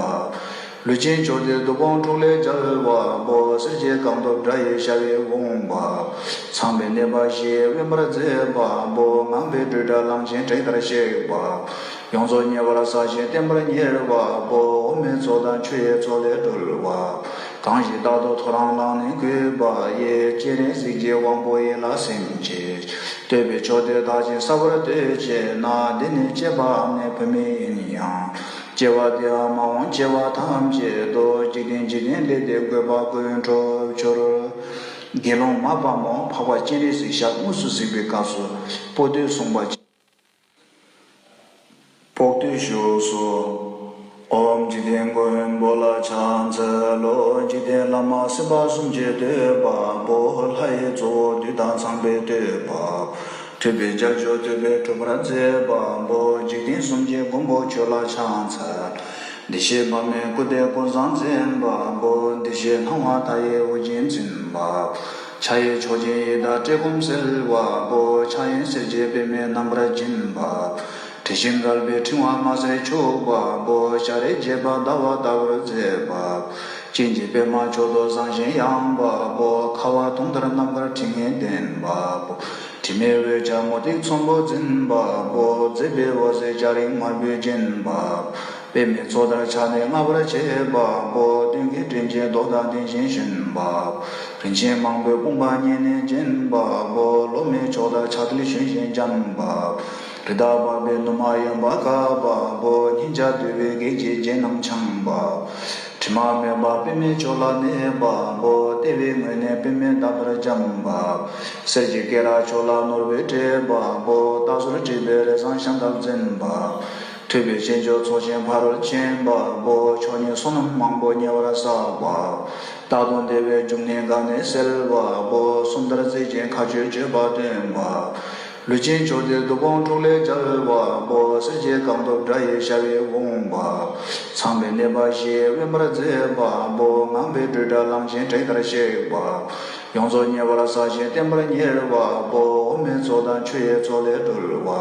ལུས་ཅན་མཆོག་ལྡན་བདུད་དཔུང་འཁྲུགས་ལས་རྒྱལ་བ་པོ། གསེར་གྱི་རྐང་སྟོབས་དགྲ་ཡི་ཞབས་ལ་འོང་བ། ཚངས་པའི་གནས་པ་བཞི་དབེན་པར་མཛད་པ་པོ། ངང་པའི་སྤྲོས་བྲལ་གླང་ཆེན་དྲེགས་ལྟར་གཤེགས་པ། ཡོངས་རྫོགས་ཉེ་བར་བསགས་ཤིང་བརྟན་པར་གཉེར་བ་པོ། འོ་མའི་མཚོ་དང་ཆུ་ཡི་མཚོ་ལས་སྒྲོལ་བ། གང་ཞིག་རྟག་ཏུ་ཐོ་རངས་ལངས་ནས་གུས་པ་ཡིས། སྤྱན་རས་གཟིགས་ཀྱི་དབང་པོ་ཡིད་ལ་སིམ་བྱས། བསྟོད་པའི་མཆོག་དེ་དག་ཅིང་གསལ་བར་བསྟོད་ཅེ་ན། འདི་ནི་སྐྱེས་པའམ་ནི་བུད་མེད་ཡིན་ཡང་། སྐྱེ་བ་འདིའམ་མ་འོངས་སྐྱེ་བ་ཐམས་ཅད་དུ། འཇིག་རྟེན་འཇིག་རྟེན་ལས་འདས་དགོས་པ་ཀུན་འགྲུབ་གྱུར། དགེ་སློང་མ་དཔའ་མོ་འཕགས་པ་སྤྱན་རས་གཟིགས་ཞབས་དངོས་སུ་གཟིགས་པའི་སྐབས་སུ་པོ་ཏི་གསུངས་པ། པོ་ཏི་བཞུགས་སོ། ཨོཾ་འཇིག་རྟེན་མགོན་པོ་ལ་ཕྱག་འཚལ་ལོ། འཇིག་རྟེན་བླ་མ་སྲིད་པ་གསུམ་གྱི་བསྟོད་པ་པོ། ལྷ་ཡི་གཙོ་བོ་བདུད་དང་ཚངས་པའི་བསྟོད་པ། ཐུབ་པའི་རྒྱལ་མཆོག་བསྟོད་པས་གྲུབ་པར་མཛད་པ་པོ། འཇིག་རྟེན་གསུམ་གྱི་མགོན་པོ་ཁྱོད་ལ་ཕྱག་འཚལ། བདེ་གཤེགས་དཔག་མེད་སྐུ་སྟེ་ཀུན་བཟང་མཛད་པ་པོ། བདེ་གཤེགས་སྣང་བ་མཐའ་ཡས་ཨོ་རྒྱན་འཛིན་པ། ཕྱག་གཡས་མཆོག་སྦྱིན་ཡི་དྭགས་བཀྲེས་སྐོམ་སེལ་བ་པོ། ཕྱག་གཡོན་སེར་སྐྱའི་པདྨས་རྣམ་པར་བརྒྱན་པ། དྲི་ཞིམ་བསིལ་བའི་ཕྲེང་བ་དམར་སེར་འཁྱུག་པ་པོ། སྐྱ་རེངས་རྒྱས་པ་ཟླ་བ་ལྟ་བུར་མཛད་པ། སྤྱན་གྱི་པདྨ་མཆོག་ཏུ་བཟང་ཞིང་ཡངས་པ་པོ། ཁ་བ་དུང་ལྟར་རྣམ་དཀར་མཁྲིས་ལྔས་ལྡན་པ་པོ། དྲི་མེད་འོད་ཀྱང་མུ་ཏིག་ཚོམ་བུས་འཛིན་པ་པོ། མཛེས་པའི་འོད་ཟེར་སྐྱ་རེངས་དམར་པོས་བརྒྱན་པ། པདྨའི་མཚོ་ལྟར་ཕྱག་ནི་བརྔ་བར་བྱེད་པ་པོ། སྟོན་ཀའི་སྤྲིན་གྱི་མདོག་དང་ལྡན་ཞིང་ཞོན་པ། རིན་ཆེན་མང་པོའི་དཔུང་པ་བརྙེས་ནས་བརྒྱན་པ་པོ། སློབ་མའི་མཆོག་དང་ཕྱག་དྲིལ་ཞུན་ཞིང་འཇམ་པ། རི་དྭགས་འཕགས་པའི་ནུ་མ་ཡོན་པ་དཀར་པ་པོ། སྙིང་རྗེ་འདོད་པའི་གེགས་ཀྱི་རྒྱན་རྣམས་འཆང་བ། དྲི་མ་མེད་པ་པདྨའི་མཆོག་ལ་གནས་པ་པོ། ལྟེ་བའི་ངོས་ནས་པདྨས་བརྡབ་པར་འཇམ་པ། གསེར་གྱི་སྐེ་རགས་མཆོག་ལ་ནོར་བུས་སྤྲས་པ་པོ། རྟ་ཟུར་དྲིལ་བུས་རས་བཟང་ཞལ་འདབ་འཛིན་པ། ཐུབ་པའི་སྤྱན་མཆོག་ཚོགས་ཆེན་ཕ་རོལ་ཕྱིན་པ་པོ། མཆོག་བརྙེས་བསོད་ནམས་མང་པོ་ཉེ་བར་བསགས་པ། རྟག་ཏུ་བདེ་བའི་འབྱུང་གནས་ག་ནས་སེལ་བ་པོ། གསུམ་ལྟར་རྩིབས་བརྒྱད་མཁའ་སྤྱོད་སྤྱོད་པ་སྟོན་པ། ལུས་ཅན་མཆོག་ལྡན་བདུད་དཔུང་འཁྲུགས་ལས་རྒྱལ་བ་པོ། གསེར་གྱི་རྐང་སྟོབས་དགྲ་ཡི་ཞབས་ལ་འོང་བ། ཚངས་པའི་གནས་པ་བཞི་དབེན་པར་མཛད་པ་པོ། ངང་པའི་སྤྲོས་བྲལ་གླང་ཆེན་དྲེགས་ལྟར་གཤེགས་པ། ཡོངས་རྫོགས་ཉེ་བར་བསགས་ཤིང་བརྟན་པར་གཉེར་བ་པོ། འོ་མའི་མཚོ་དང་ཆུ་ཡི་མཚོ་ལས་སྒྲོལ་བ།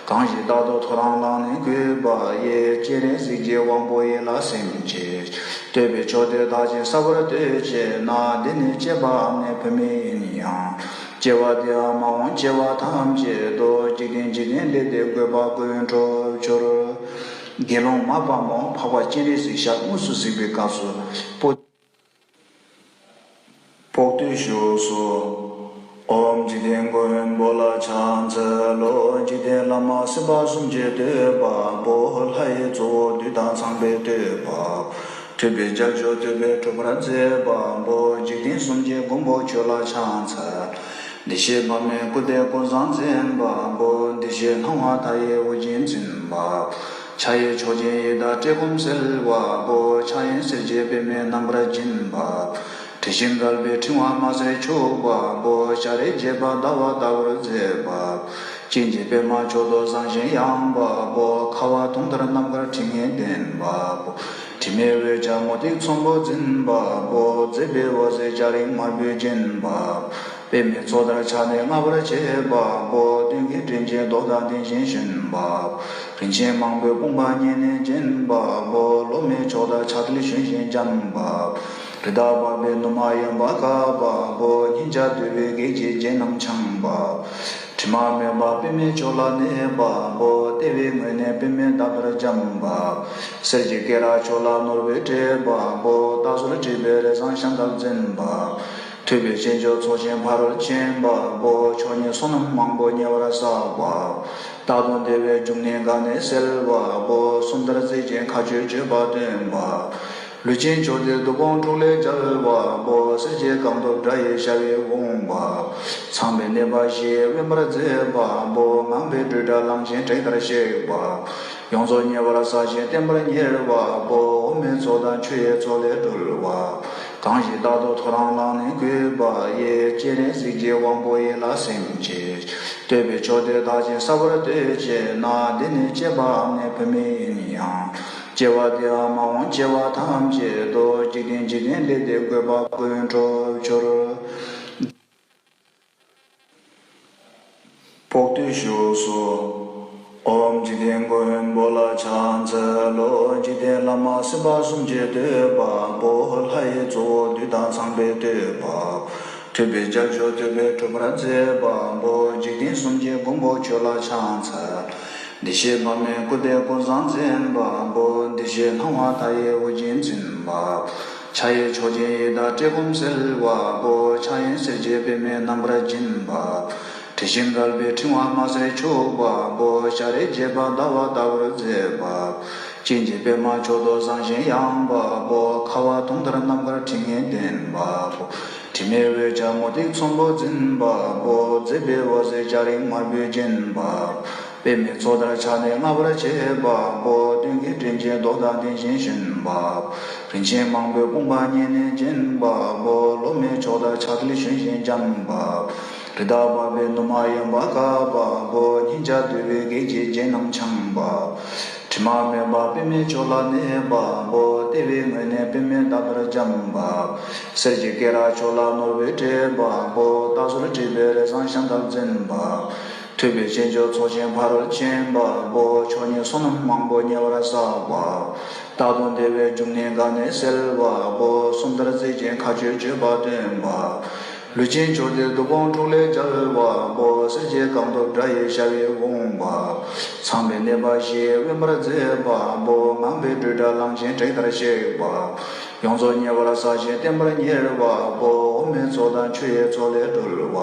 གང་ཞིག་རྟག་ཏུ་ཐོ་རངས་ལངས་ནས་གུས་པ་ཡིས། སྤྱན་རས་གཟིགས་ཀྱི་དབང་པོ་ཡིད་ལ་སིམ་བྱས། བསྟོད་པའི་མཆོག་དེ་དག་ཅིང་གསལ་བར་བསྟོད་ཅེ་ན། འདི་ནི་སྐྱེས་པའམ་ནི་བུད་མེད་ཡིན་ཡང་། སྐྱེ་བ་འདིའམ་མ་འོངས་སྐྱེ་བ་ཐམས་ཅད་དུ། འཇིག་རྟེན་འཇིག་རྟེན་ལས་འདས་དགོས་པ་ཀུན་འགྲུབ་གྱུར། དགེ་སློང་མ་དཔའ་མོ་འཕགས་པ་སྤྱན་རས་གཟིགས་ཞབས་དངོས་སུ་གཟིགས་པའི་སྐབས་སུ་པོ། པོ་ཏི་བཞུགས་སོ། ཨོཾ་འཇིག་རྟེན་མགོན་པོ་ལ་ཕྱག་འཚལ་ལོ། འཇིག་རྟེན་བླ་མ་སྲིད་པ་གསུམ་གྱི་བསྟོད་པ་པོ། ལྷ་ཡི་གཙོ་བོ་བདུད་དང་ཚངས་པའི་བསྟོད་པ། ཐུབ་པའི་རྒྱལ་མཆོག་བསྟོད་པས་གྲུབ་པར་མཛད་པ་པོ། འཇིག་རྟེན་གསུམ་གྱི་མགོན་པོ་ཁྱོད་ལ་ཕྱག་འཚལ། བདེ་གཤེགས་དཔག་མེད་སྐུ་སྟེ་ཀུན་བཟང་མཛད་པ་པོ། བདེ་གཤེགས་སྣང་བ་མཐའ་ཡས་ཨོ་རྒྱན་འཛིན་པ། ཕྱག་གཡས་མཆོག་སྦྱིན་ཡི་དྭགས་བཀྲེས་སྐོམ་སེལ་བ་པོ། ཕྱག་གཡོན་སེར་སྐྱའི་པདྨས་རྣམ་པར་བརྒྱན་པ། དྲི་ཞིམ་བསིལ་བའི་ཕྲེང་བ་དམར་སེར་འཁྱུག་པ་པོ། སྐྱ་རེངས་རྒྱས་པ་ཟླ་བ་ལྟ་བུར་མཛད་པ། སྤྱན་གྱི་པདྨ་མཆོག་ཏུ་བཟང་ཞིང་ཡངས་པ་པོ། ཁ་བ་དུང་ལྟར་རྣམ་དཀར་མཁྲིས་ལྔས་ལྡན་པ་པོ། དྲི་མེད་འོད་ཀྱང་མུ་ཏིག་ཚོམ་བུས་འཛིན་པ་པོ། མཛེས་པའི་འོད་ཟེར་སྐྱ་རེངས་དམར་པོས་བརྒྱན་པ། པདྨའི་མཚོ་ལྟར་ཕྱག་ནི་བརྔ་བར་བྱེད་པ་པོ། སྟོན་ཀའི་སྤྲིན་གྱི་མདོག་དང་ལྡན་ཞིང་ཞོན་པ། རིན་ཆེན་མང་པོའི་དཔུང་པ་བརྙེས་ནས་བརྒྱན་པ་པོ། སློབ་མའི་མཆོག་དང་ཕྱག་དྲིལ་ཞུན་ཞིང་འཇམ་པ། རི་དྭགས་འཕགས་པའི་ནུ་མ་ཡོན་པ་དཀར་པ་པོ། སྙིང་རྗེ་འདོད་པའི་གེགས་ཀྱི་རྒྱན་རྣམས་འཆང་བ། དྲི་མ་མེད་པ་པདྨའི་མཆོག་ལ་གནས་པ་པོ། ལྟེ་བའི་ངོས་ནས་པདྨས་བརྡབ་པར་འཇམ་པ། གསེར་གྱི་སྐེ་རགས་མཆོག་ལ་ནོར་བུས་སྤྲས་པ་པོ། རྟ་ཟུར་དྲིལ་བུས་རས་བཟང་ཞལ་འདབ་འཛིན་པ། ཐུབ་པའི་སྤྱན་མཆོག་ཚོགས་ཆེན་ཕ་རོལ་ཕྱིན་པ་པོ། མཆོག་བརྙེས་བསོད་ནམས་མང་པོ་ཉེ་བར་བསགས་པ། རྟག་ཏུ་བདེ་བའི་འབྱུང་གནས་ག་ནས་སེལ་བ་པོ། གསུམ་ལྟར་རྩིབས་བརྒྱད་མཁའ་སྤྱོད་སྤྱོད་པ་སྟོན་པ། ལུས་ཅན་མཆོག་སྟེ་སྡུག་སྤོང་དྲུག་ལས་རྒྱལ་བ་པོ། སེར་བྱེས་རྐང་གདུབ་དགྲ་ཡི་ཞབས་ཡི་བུམ་པ། ཚངས་པའི་གནས་པ་བཞི་དབེན་པར་མཛད་པ་པོ། ངང་པའི་སྤྲོས་བྲལ་གླང་ཆེན་དྲེགས་ལྟར་གཤེགས་པ། ཡོངས་རྫོགས་མཉེས་པར་གསལ་ཞིང་བརྟན་པར་གཉེར་བ་པོ། འོ་མའི་ཚོགས་དང་ཆུ་ཡི་ཚོགས་ལས་སྒྲོལ་བ། གང་ཞིག་རྟག་ཏུ་ཐོ་རངས་ལངས་ནས་གུས་པ་ཡི། སྤྱན་རས་གཟིགས་ཀྱི་དབང་པོ་ཡིད་ལ་སིམ་བྱས། བསྟོད་པའི་མཆོག་དེ་དག་ཅིང་གསལ་བར་བསྟོད་ཅེ་ན། འདི་ནི་སྐྱེས་པའམ་ནི་བུད་མེད་ཡིན་ཡང་། སྐྱེ་བ་འདིའམ་མ་འོངས་སྐྱེ་བ་ཐམས་ཅད་དུ། འཇིག་རྟེན་འཇིག་རྟེན་ལས་འདས་དགོས་པ་ཀུན་འགྲུབ་འགྱུར། བོགས་འདོན་ཞུས་སོ། ཨོཾ་འཇིག་རྟེན་མགོན་པོ་ལ་ཕྱག་འཚལ་ལོ། འཇིག་རྟེན་བླ་མ་སེམས་དཔའ་གསུམ་གྱི་བསྟོད་པ་པོ། ལྷ་ཡི་གཙོ་བོ་བདུད་དང་ཚངས་པའི་བསྟོད་པ། ཐུབ་པའི་རྒྱལ་མཆོག་བསྟོད་པའི་སྒྲུབ་པར་མཛད་པ་པོ། འཇིག་རྟེན་གསུམ་གྱི་མགོན་པོ་ཁྱོད་ལ་ཕྱག་འཚལ། བདེ་གཤེགས་དཔག་མེད་སྐུ་སྟེ་ཀུན་བཟང་འཛིན་པ་པོ། བདེ་གཤེགས་སྣང་བ་མཐའ་ཡས་དབུ་རྒྱན་འཛིན་པ། ཕྱག་གཡས་མཆོག་སྦྱིན་ཡི་དྭགས་བཀྲེས་སྐོམ་སེལ་བ་པོ། ཕྱག་གཡོན་སེར་སྐྱའི་པདྨས་རྣམ་པར་བརྒྱན་པ། དྲི་ཞིམ་དཀར་པོའི་ཕྲེང་བ་དམར་སེར་འཁྱུག་པ་པོ། སྤྱན་རས་གཟིགས་པ་ཟླ་བ་ལྟ་བུར་མཛེས་པ། སྤྱན་གྱི་པདྨ་མཆོག་ཏུ་བཟང་ཞིང་ཡངས་པ་པོ། ཁ་བ་དུང་ལྟར་རྣམ་དཀར་དྲི་ངད་ལྡན་པ་པོ། དྲི་མེད་འོད་ཀྱང་མུ་ཏིག་ཚོམ་བུ་འཛིན་པ་པོ། མཛེས་པའི་འོད་ཟེར་སྐྱ་རེངས་དམར་པོས་བརྒྱན་པ། པདྨའི་ཚོགས་དར་ཕྱག་ནི་རྔ་བར་བྱེད་པ་པོ། སྟོན་ཀའི་སྤྲིན་གྱི་མདོག་དང་ལྡན་ཞིང་ཞོན་པ། རིན་ཆེན་མང་པོའི་དཔུང་པ་སྙེད་ནས་བརྒྱན་པ་པོ། ལོ་མའི་ཕྱོགས་དང་ཕྱག་མཐིལ་ཞོན་ཞིང་འཇམ་པ། རི་དྭགས་འབབ་པའི་ནུ་མ་གཡོན་པ་དཀར་པ་པོ། སྙིང་རྗེ་འདུས་པའི་སྐད་ཀྱིས་རྒྱན་རྣམས་འཆང་བ། དྲི་མ་མེད་པ་པདྨའི་མཆོག་ལ་གནས་པ་པོ། ལྟེ་བའི་ངོས་ནས་པདྨས་ཟླ་ལྟར་འཇམ་པ། གསེར་གྱི་སྐེ་རགས་མཆོག་ལ་ནོར་བུས་སྤྲས་པ་པོ། རྟ་ཟུར་བྲིས་པའི་རས་བཟང་ཞལ་འདབ་འཛིན་པ། ཐུབ་པའི་སྤྱན་མཆོག་ཚོགས་ཆེན་ཕ་རོལ་ཕྱིན་པ་པོ། མཆོག་བརྙེས་བསོད་ནམས་མང་པོ་ཉེ་བར་བསགས་པ། རྟག་ཏུ་བདེ་བའི་འབྱུང་གནས་དགའ་གནས་གསལ་བ་པོ། སུམ་ལྟར་རྩིབས་ཅན་མཁའ་སྤྱོད་སྤྱོད་པ་སྟོན་པ། ལུས་ཅན་མཆོག་སྟེ་སྡུག་སྤོང་དྲུག་ལས་རྒྱལ་བ་པོ། སེར་བྱེས་རྐང་གདུབ་དགྲ་ཡི་ཞབས་ཡི་བུམ་པ། ཚངས་པའི་གནས་པ་བཞིའི་དབེན་པར་མཛད་པ་པོ། ངང་པའི་སྤྲོས་བྲལ་གླང་ཆེན་དྲེགས་ལྟར་གཤེགས་པ། ཡོངས་རྫོགས་མཉེས་པར་གསལ་ཞིང་བརྟན་པར་གཉེར་བ་པོ། འོ་མའི་ཚོགས་དང་ཆུ་ཡི་ཚོགས་ལས་སྒྲོལ་བ།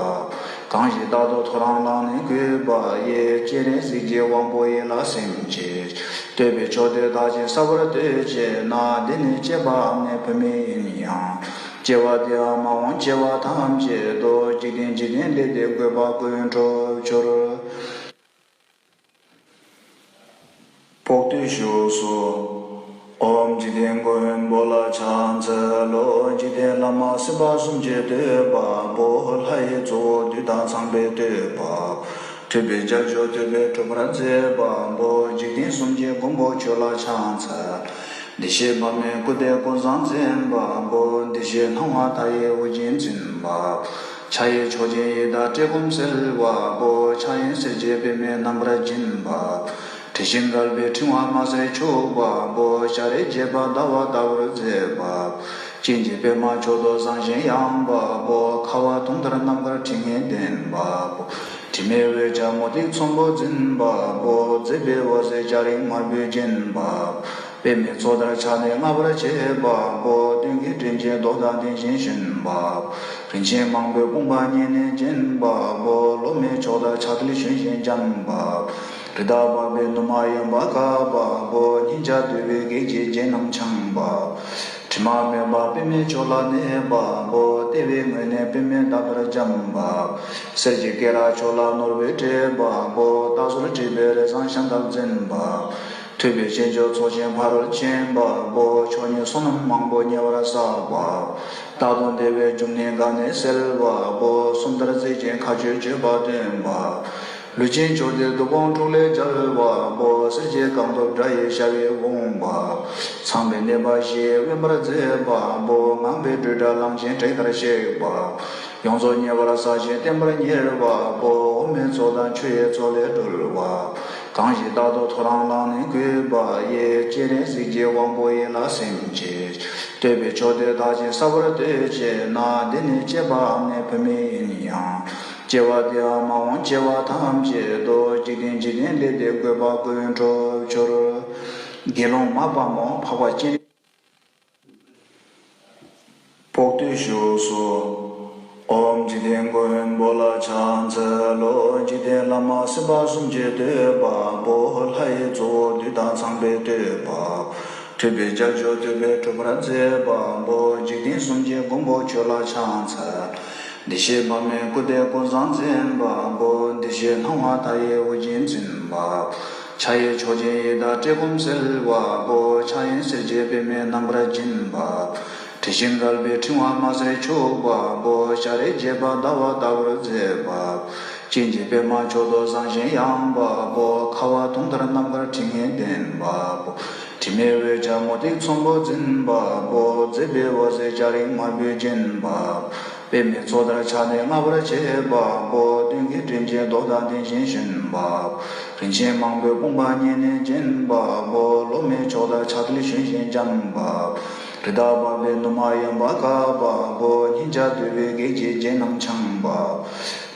གང་ཞིག་རྟག་ཏུ་ཐོ་རངས་ལངས་ནས་གུས་པ་ཡི། སྤྱན་རས་གཟིགས་ཀྱི་དབང་པོ་ཡིད་ལ་སིམ་བྱས། བསྟོད་པའི་མཆོག་དེ་དག་ཅིང་གསལ་བར་བསྟོད་ཅེ་ན། འདི་ནི་སྐྱེས་པའམ་ནི་བུད་མེད་ཡིན་ཡང་། སྐྱེ་བ་འདིའམ་མ་འོངས་སྐྱེ་བ་ཐམས་ཅད་དུ། འཇིག་རྟེན་འཇིག་རྟེན་ལས་འདས་དགོས་པ་ཀུན་འགྲུབ་འགྱུར། བོགས་འདོན་ཞུས་སོ། ཨོཾ་འཇིག་རྟེན་མགོན་པོ་ལ་ཕྱག་འཚལ་ལོ། འཇིག་རྟེན་བླ་མ་སེམས་དཔའ་གསུམ་གྱི་བསྟོད་པ་པོ། ལྷ་ཡི་གཙོ་བོ་བདུད་དང་ཚངས་པའི་བསྟོད་པ། ཐུབ་པའི་རྒྱལ་མཆོག་བསྟོད་པའི་སྒྲུབ་པར་མཛད་པ་པོ། འཇིག་རྟེན་གསུམ་གྱི་མགོན་པོ་ཁྱོད་ལ་ཕྱག་འཚལ། བདེ་གཤེགས་དཔག་མེད་སྐུ་སྟེ་ཀུན་བཟང་འཛིན་པ་པོ། བདེ་གཤེགས་སྣང་བ་མཐའ་ཡས་དབུ་རྒྱན་འཛིན་པ། ཕྱག་གཡས་མཆོག་སྦྱིན་ཡི་དྭགས་བཀྲེས་སྐོམ་སེལ་བ་པོ། ཕྱག་གཡོན་སེར་སྐྱའི་པདྨས་རྣམ་པར་བརྒྱན་པ། དྲི་ཞིམ་དཀར་པོའི་ཕྲེང་བ་དམར་སེར་འཁྱུག་པ་པོ། སྤྱན་རས་གཟིགས་པ་ཟླ་བ་ལྟ་བུར་མཛེས་པ། སྤྱན་གྱི་པདྨ་མཆོག་ཏུ་བཟང་ཞིང་ཡངས་པ་པོ། ཁ་བ་དུང་ལྟར་རྣམ་དཀར་དྲི་ངད་ལྡན་པ་པོ། དྲི་མེད་འོད་ཀྱང་མུ་ཏིག་ཚོམ་བུ་འཛིན་པ་པོ། མཛེས་པའི་འོད་ཟེར་སྐྱ་རེངས་དམར་པོས་བརྒྱན་པ། པདྨའི་ཚོགས་དར་ཕྱག་ནི་རྔ་བར་བྱེད་པ་པོ། སྟོན་ཀའི་སྤྲིན་གྱི་མདོག་དང་ལྡན་ཞིང་ཞོན་པ། རིན་ཆེན་མང་པོའི་དཔུང་པ་སྙེད་ནས་བརྒྱན་པ་པོ། ལོ་མའི་ཕྱོགས་དང་ཕྱག་མཐིལ་ཞོན་ཞིང་འཇམ་པ། རི་དྭགས་འབབ་པའི་ནུ་མ་གཡོན་པ་དཀར་པ་པོ། སྙིང་རྗེ་འདུས་པའི་སྐད་ཀྱིས་རྒྱན་རྣམས་འཆང་བ། དྲི་མ་མེད་པ་པདྨའི་མཆོག་ལ་གནས་པ་པོ། ལྟེ་བའི་ངོས་ནས་པདྨས་ཟླ་ལྟར་འཇམ་པ། གསེར་གྱི་སྐེ་རགས་མཆོག་ལ་ནོར་བུས་སྤྲས་པ་པོ། རྟ་ཟུར་བྲིས་པའི་རས་བཟང་ཞལ་འདབ་འཛིན་པ། ཐུབ་པའི་སྤྱན་མཆོག་ཚོགས་ཆེན་ཕ་རོལ་ཕྱིན་པ་པོ། མཆོག་བརྙེས་བསོད་ནམས་མང་པོ་ཉེ་བར་བསགས་པ། རྟག་ཏུ་བདེ་བའི་འབྱུང་གནས་དགའ་གནས་གསལ་བ་པོ། སུམ་ལྟར་རྩིབས་ཅན་མཁའ་སྤྱོད་སྤྱོད་པ་སྟོན་པ། ལུས་ཅན་མཆོག་སྟེ་སྡུག་སྤོང་དྲུག་ལས་རྒྱལ་བ་པོ། སེར་བྱེས་རྐང་གདུབ་དགྲ་ཡི་ཞབས་ཡི་བུམ་པ། ཚངས་པའི་གནས་པ་བཞིའི་དབེན་པར་མཛད་པ་པོ། ངང་པའི་སྤྲོས་བྲལ་གླང་ཆེན་དྲེགས་ལྟར་གཤེགས་པ། ཡོངས་རྫོགས་མཉེས་པར་གསལ་ཞིང་བརྟན་པར་གཉེར་བ་པོ། འོ་མའི་ཚོགས་དང་ཆུ་ཡི་ཚོགས་ལས་སྒྲོལ་བ། གང་ཞིག་རྟག་ཏུ་ཐོ་རངས་ལངས་ནས་གུས་པ་ཡི། སྤྱན་རས་གཟིགས་ཀྱི་དབང་པོ་ཡིད་ལ་སིམ་བྱས། བསྟོད་པའི་མཆོག་དེ་དག་ཅིང་གསལ་བར་བསྟོད་ཅེ་ན། འདི་ནི་སྐྱེས་པའམ་ནི་བུད་མེད་ཡིན་ཡང་། སྐྱེ་བ་འདིའམ་མ་འོངས་སྐྱེ་བ་ཐམས་ཅད་དུ། འཇིག་རྟེན་འཇིག་རྟེན་ལས་འདས་དགོས་པ་ཀུན་འགྲུབ་འགྱུར། དགེ་སློང་མ་དཔའ་མོ་འཕགས་པ་སྤྱན་རས། བོགས་འདོན་ཞུས་སོ། ཨོཾ་འཇིག་རྟེན་མགོན་པོ་ལ་ཕྱག་འཚལ་ལོ། འཇིག་རྟེན་བླ་མ་སེམས་དཔའ་གསུམ་གྱི་བསྟོད་པ་པོ། ལྷ་ཡི་གཙོ་བོ་བདུད་དང་ཚངས་པའི་བསྟོད་པ། ཐུབ་པའི་རྒྱལ་མཆོག་ཐུབ་པའི་གྲུབ་པར་མཛད་པ་པོ། འཇིག་རྟེན་གསུམ་གྱི་མགོན་པོ་ཁྱོད་ལ་ཕྱག་འཚལ། བདེ་གཤེགས་དཔག་མེད་སྐུ་སྟེ་ཀུན་བཟང་མཚན་པ་པོ། བདེ་གཤེགས་སྣང་བ་མཐའ་ཡས་དབུ་རྒྱན་འཛིན་པ། ཕྱག་གཡས་མཆོག་སྦྱིན་ཡི་དྭགས་བཀྲེས་སྐོམ་སེལ་བ་པོ། ཕྱག་གཡོན་སེར་སྐྱའི་པདྨས་རྣམ་པར་བརྒྱན་པ། དྲི་ཞིམ་དཀར་པོའི་ཕྲེང་བ་དམར་སེར་འཁྱུག་པ་པོ། ཤར་རིའི་བརྒྱད་པ་ཟླ་བ་ལྟ་བུར་མཛེས་པ། སྤྱན་གྱི་པདྨ་མཆོག་ཏུ་བཟང་ཞིང་ཡངས་པ་པོ། ཁ་བ་དུང་ལྟར་རྣམ་དཀར་དྲི་ངད་ལྡན་པ་པོ། དྲི་མེད་འོད་ཀྱང་མུ་ཏིག་ཚོམ་བུ་འཛིན་པ་པོ། མཛེས་པའི་འོད་ཟེར་སྐྱ་རེངས་དམར་པོས་བརྒྱན་པ། པདྨའི་མཚོ་ལྟར་ཕྱག་ནི་རྔ་བར་བྱེད་པ་པོ། སྟོན་ཀའི་སྤྲིན་གྱི་མདོག་དང་ལྡན་ཞིང་ཞོན་པ། རིན་ཆེན་མང་པོའི་དཔུང་པ་སྙེད་ནས་བརྒྱན་པ་པོ། ལོ་མའི་མཆོག་ལྟར་ཕྱག་མཐིལ་ཞོན་ཞིང་འཇམ་པ། རི་དྭགས་འབབ་པའི་ནུ་མ་ཡོན་པར་དཀར་པ་པོ། སྙིང་རྗེ་འདུས་པའི་གེགས་ཀྱི་རྒྱན་རྣམས་འཆང་བ།